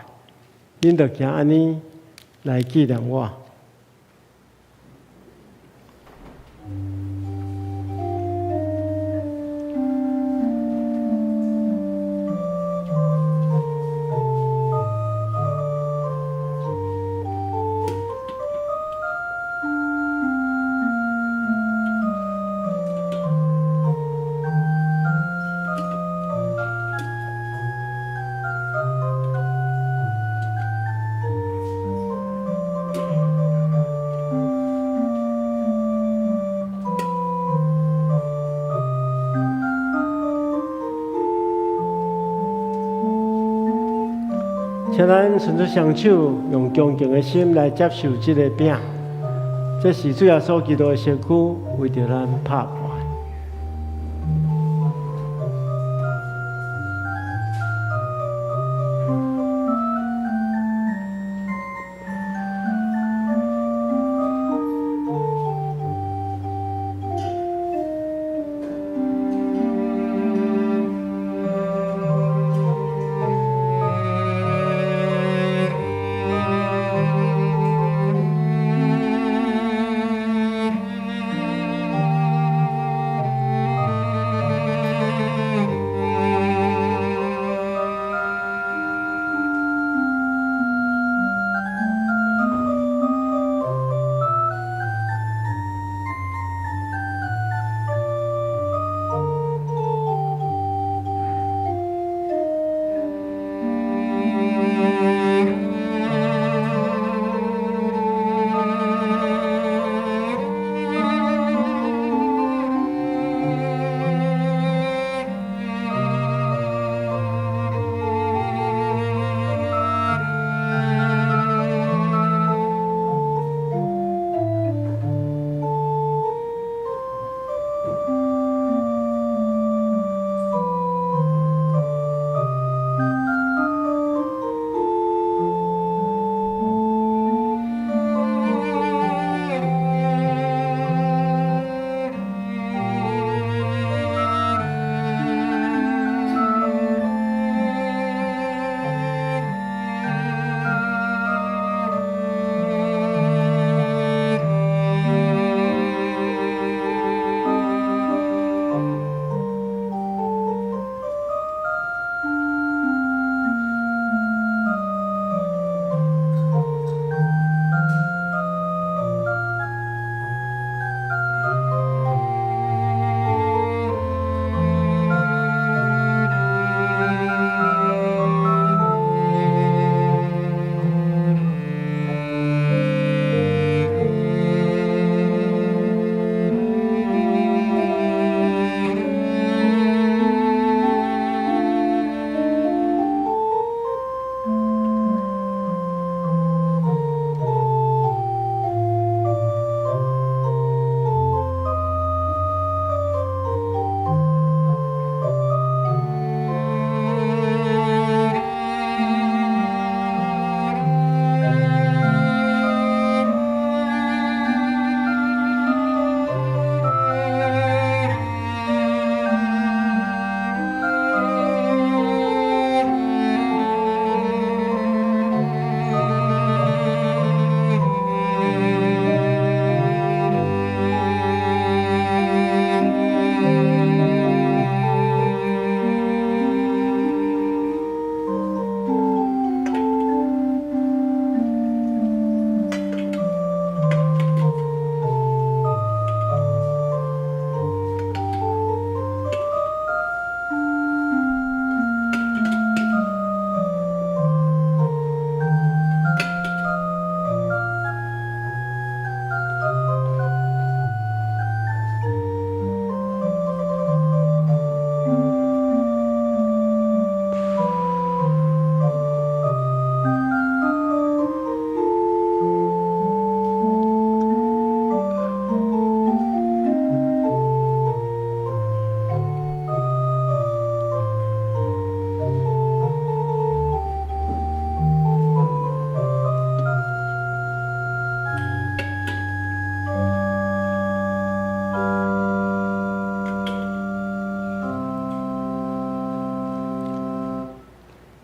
恁著行按呢來紀念我。請咱伸出雙手，用恭敬的心來接受這个餅。這是主耶穌基督的身軀，為著咱拍破。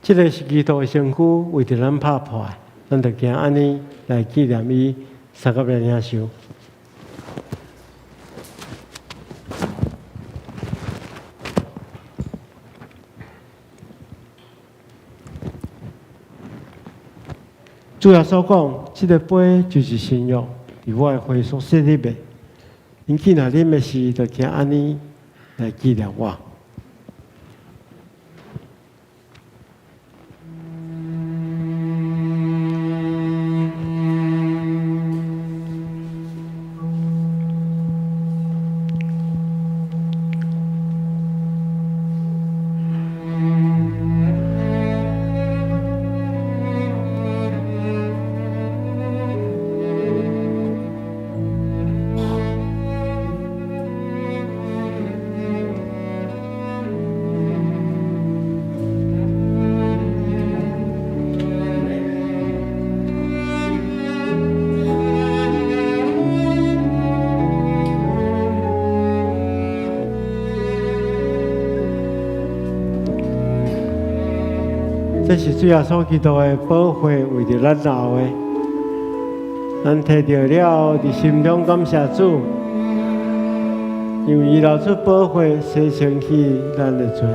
這个是基督的身軀，為著咱拍破的，咱就行按呢來紀念伊，相佮來領受。主耶穌講：這个杯就是新約，佇我的血所設立的。恁去若啉的時，就行按呢來紀念我。這是主耶穌基督的寶血，為著咱流的。咱提著了，佇心中感謝主，因為伊流出寶血，洗清去咱的罪。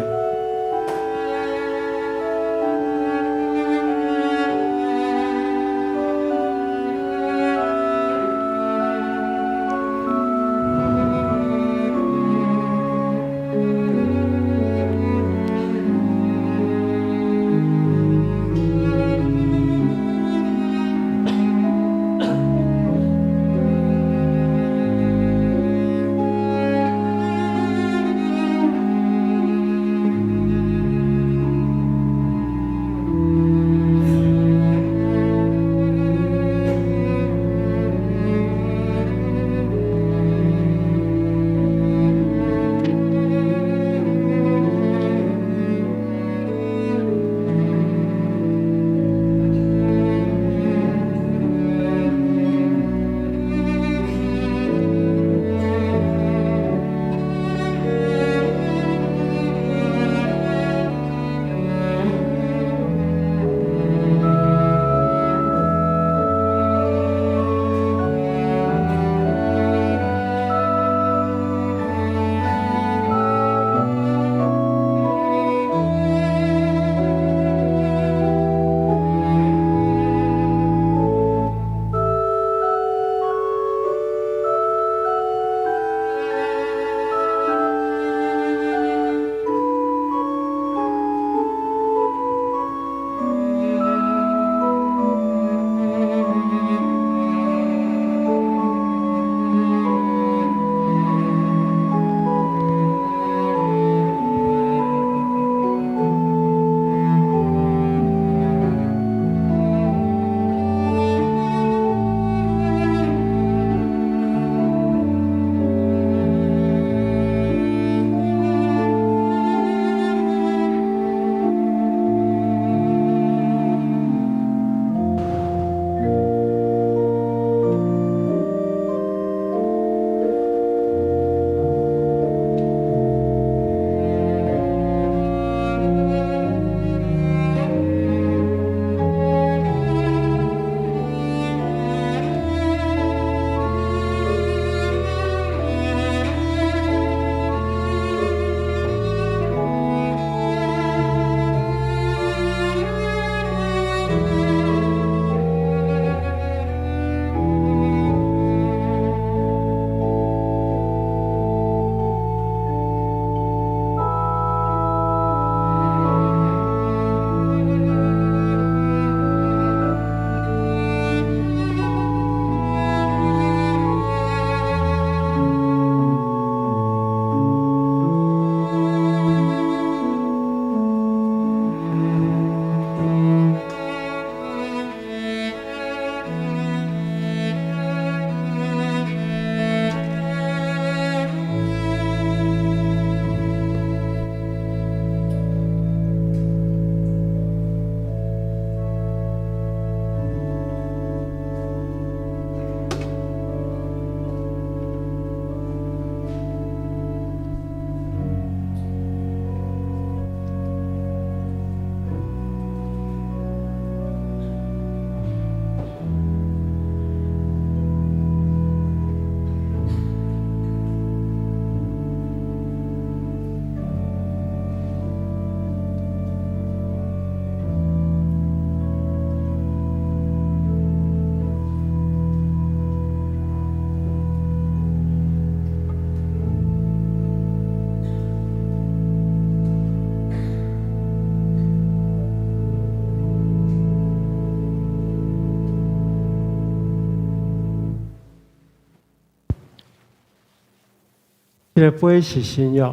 這个杯是新約，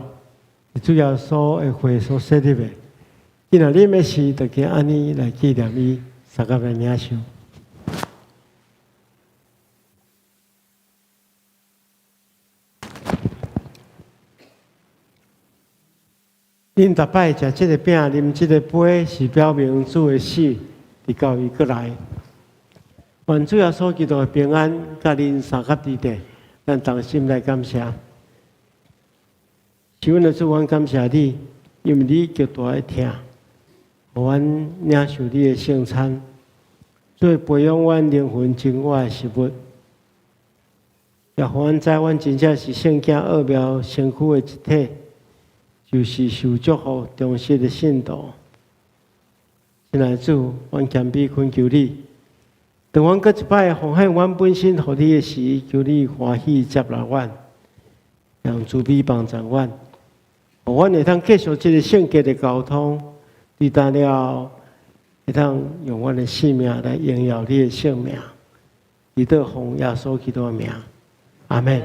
是主耶穌的血所設立的。今日啉的時，就經按呢來紀念伊，相佮來領受。恁逐擺食這个餅、啉這个杯，是表明主的死，直到伊閣來。願主耶穌基督的平安，佮恁相佮佇咧，咱同心來感謝。是阮的主，阮感謝你，因為你極大的疼，予阮領受你的聖餐，做培養阮靈魂真我的食物，也予阮知阮真正是聖潔奧妙身軀的一體，就是受祝福忠實的信徒。親愛的主，阮謙卑懇求你，當阮閣一擺奉獻阮本身予你的時，求你歡喜接納阮，用慈悲幫助阮，予阮會當繼續這个聖潔的交通，對當了後，會當用阮的性命來榮耀你的聖名，祈禱奉耶穌基督的名，阿們。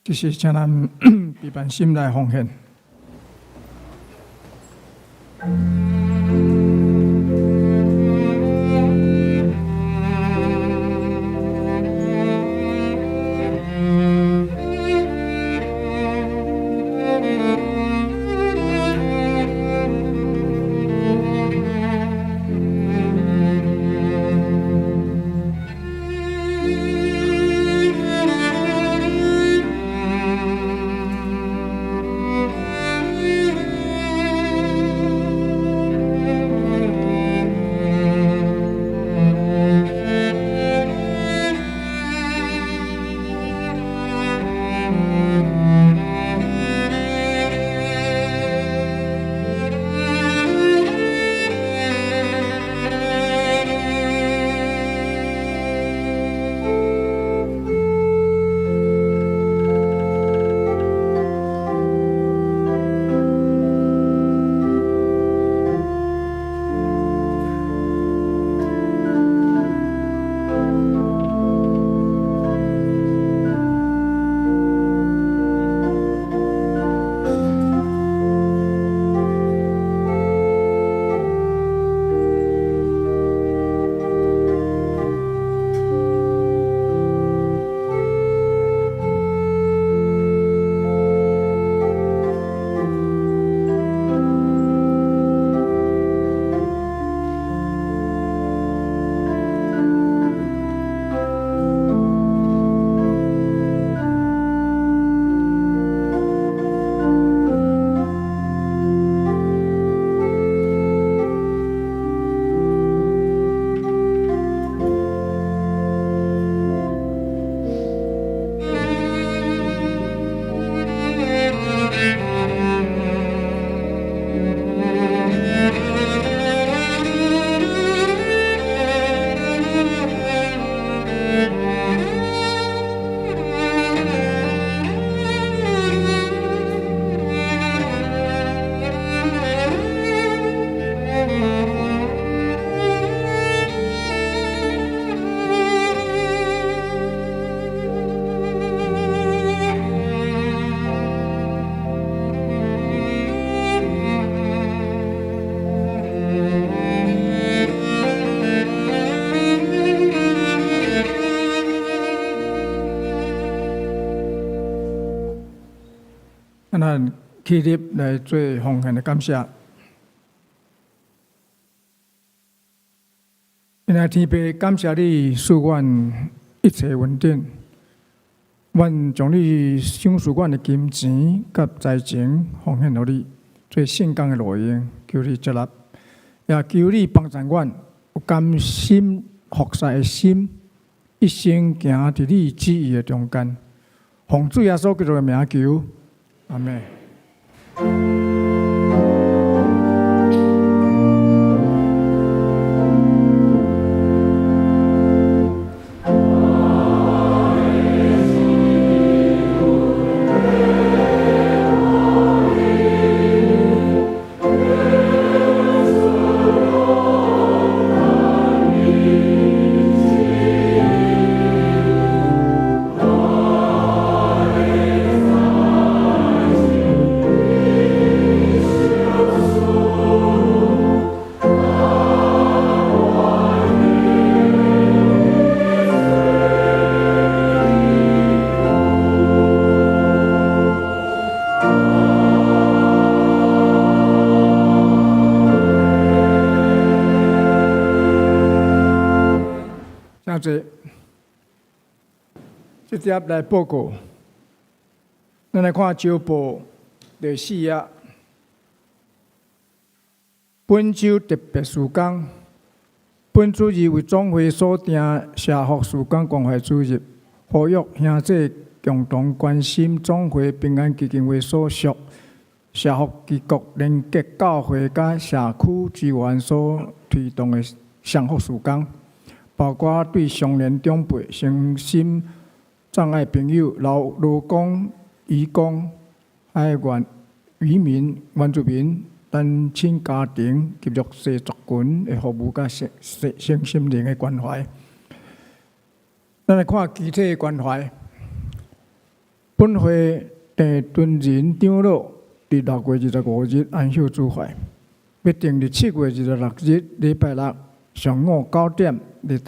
這是請咱閉辦心來奉獻。咱起立來做奉獻的感謝。親愛天父，感謝你賜阮一切恩典，阮將你賞賜阮的金錢佮財情奉獻予你，做聖工的路用，求你接納，也求你幫助阮有甘心服侍的心，一生行佇你旨意的中間。奉主耶穌基督的名求，阿們。兄弟，直接来报告。咱来看周报第四页。本周特别事工，本主日为总会所定社福事工关怀主日，呼吁兄弟共同关心总会平安基金会所属社福机构连结教会佮社区资源所推动的社福事工，包括对成年长辈、身心障碍朋友、劳劳工、移工、爱原移民、原住民、单亲家庭及弱势族群的服务佮身身心灵的关怀。咱来看肢体的关怀。本会郑敦仁长老伫6月25日安息主怀，欲定伫7月26日礼拜六上午9点，伫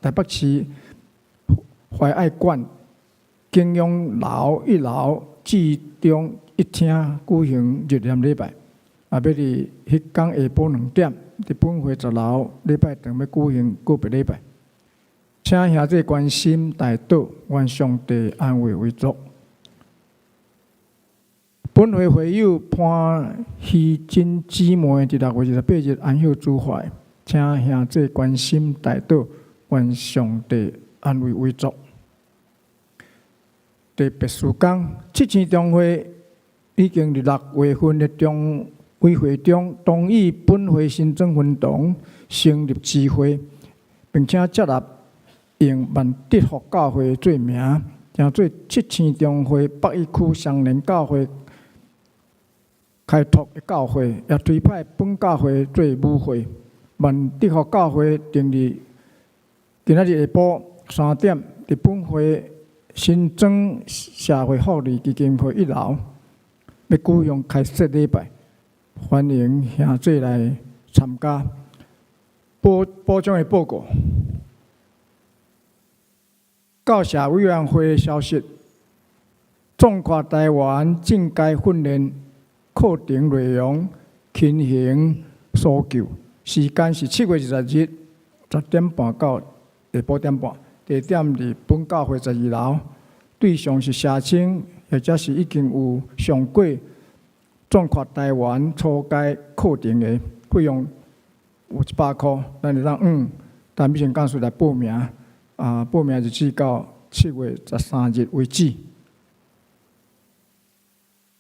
台北市怀爱馆景仰楼一楼至中一厅举行入殓礼拜。也欲伫彼工下晡2点，伫本会10楼礼拜堂欲举行告别礼拜。请兄弟关心代祷，愿上帝安慰遗族。本会会友潘希珍姊妹伫6月28日安息主怀，请兄弟关心代祷，愿上帝安慰遗族。特别事工，七星中会已经伫六月份的中委会中同意本会新增分堂成立支会，并且接纳用万德福教会做名，成做七星中会北一区双连教会开拓的教会，也推派本教会做母会。万德福教会定伫今仔日下晡3点，伫本会新庄社会福利基金会一楼，欲举行开设礼拜，欢迎兄弟来参加。补补充的报告，教社委员会消息，总括台湾进阶训练课程内容，轻型搜救，时间是7月20日10点半到下晡点半，地点伫本教会12楼，对象是社青或者是已经有上过总括台湾初阶课程的，费用有100箍，咱会当陈美贤干事来报名，啊，报名日期到7月13日为止。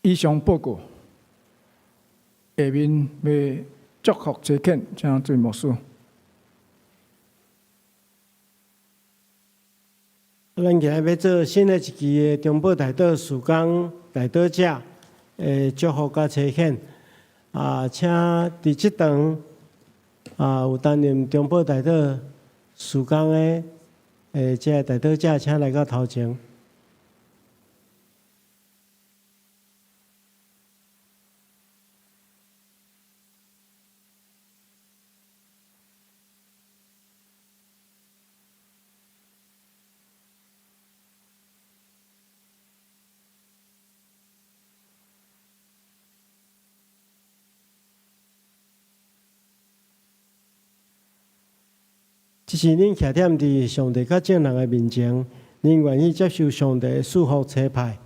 以上报告，下面欲祝福差遣，请做牧师。咱今日欲做新的一期的中保代祷事工代祷者的祝福佮差遣，啊，请伫这场啊有担任中保代祷事工的这个代祷者，请来到头前。这是恁徛踮伫上帝佮众人的面前，恁愿意接受上帝的赐福差派，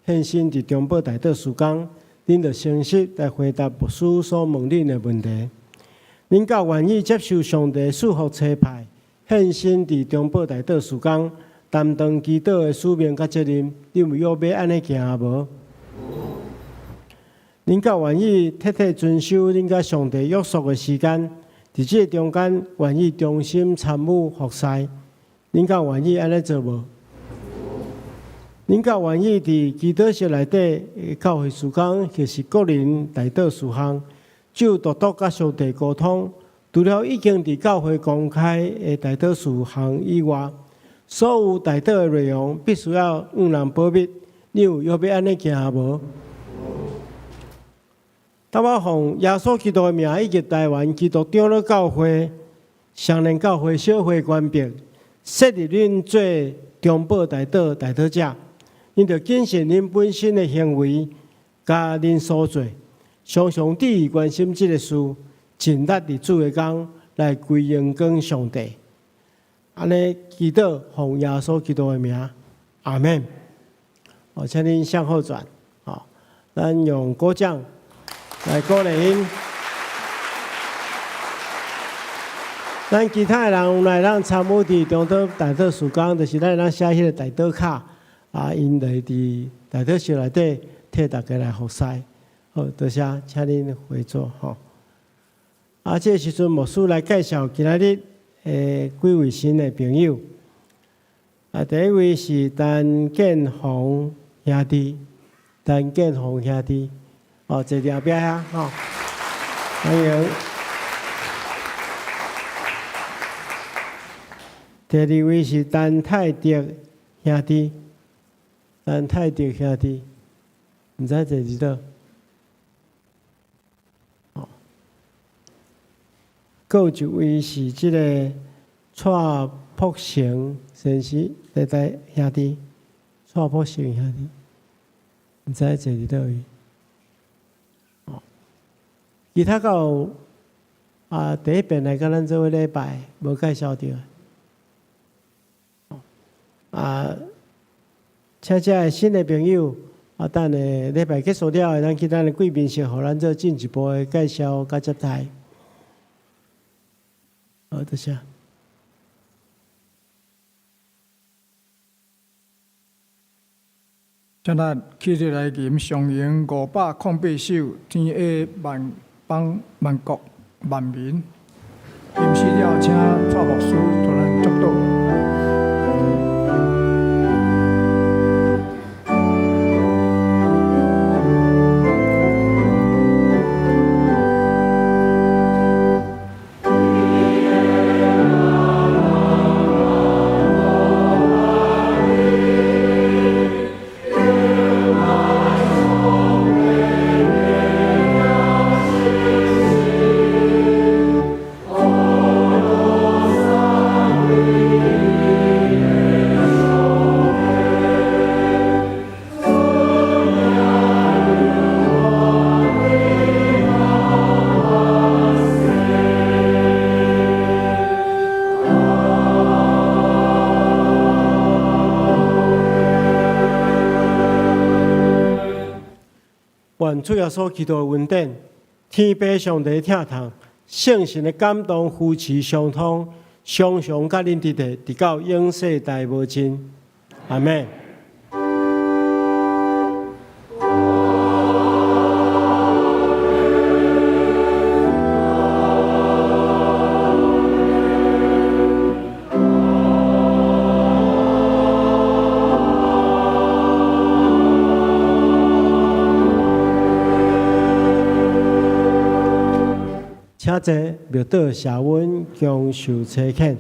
献身伫中保代祷事工，恁著诚实来回答牧师所问恁的问题。恁敢愿意接受上帝赐福差派，献身伫中保代祷事工，担当祈祷的使命佮责任？恁有约欲按呢行无？恁敢愿意彻底遵守恁佮上帝约束的时间？伫这个中间，愿意忠心参与服侍，恁敢愿意按呢做无？恁敢愿意伫祈祷室内底教会事工，或是个人代祷事项，就独独佮上帝沟通？除了已经伫教会公开的代祷事项以外，所有代祷的内容必须要向人保密。你有约欲按呢行无？当我奉耶稣基督的名，以及台湾基督长老教会、双连教会小会权柄，设立恁做中保代祷代祷者，恁著谨慎恁本身的行为，佮恁所做，常常注意关心这个事，尽力伫主的工来归荣光上帝。按呢祈禱，奉耶穌基督的名，阿們。哦，請恁向後轉，好，咱用鼓掌來鼓勵𪜶。咱其他的人有來咱參與佇中禱代禱事工，就是咱會當寫彼个代禱卡，啊，𪜶就會佇代禱室內底替大家來服侍。好，多謝，請恁回座吼。啊，這个時陣牧師來介紹今仔日的幾位新的朋友。啊，第一位是陳建宏兄弟，陳建宏兄弟，哦，坐佇後壁遐吼，歡迎。第二位是陳泰德兄弟，陳泰德兄弟，毋知坐佇佗。哦，閣有一位是這个蔡福成先生，佇佗兄弟，蔡福成兄弟，毋知坐佇佗位。哦，其他閣有啊，第一遍來佮咱做伙禮拜，無介紹著。啊，請遮的新的朋友，啊，等下禮拜結束了後，咱去咱的貴賓室，予咱做進一步的介紹佮接待。好，多謝。請咱起立來吟上詠508首，天下萬邦萬國萬民。吟詩了，請蔡牧師帶咱祝禱。願主耶穌基督的恩典，天父上帝的疼痛，聖神的感動扶持相通，常常佮恁佇佇，直到永世代無盡。阿們。請坐，默禱謝恩，享受差遣。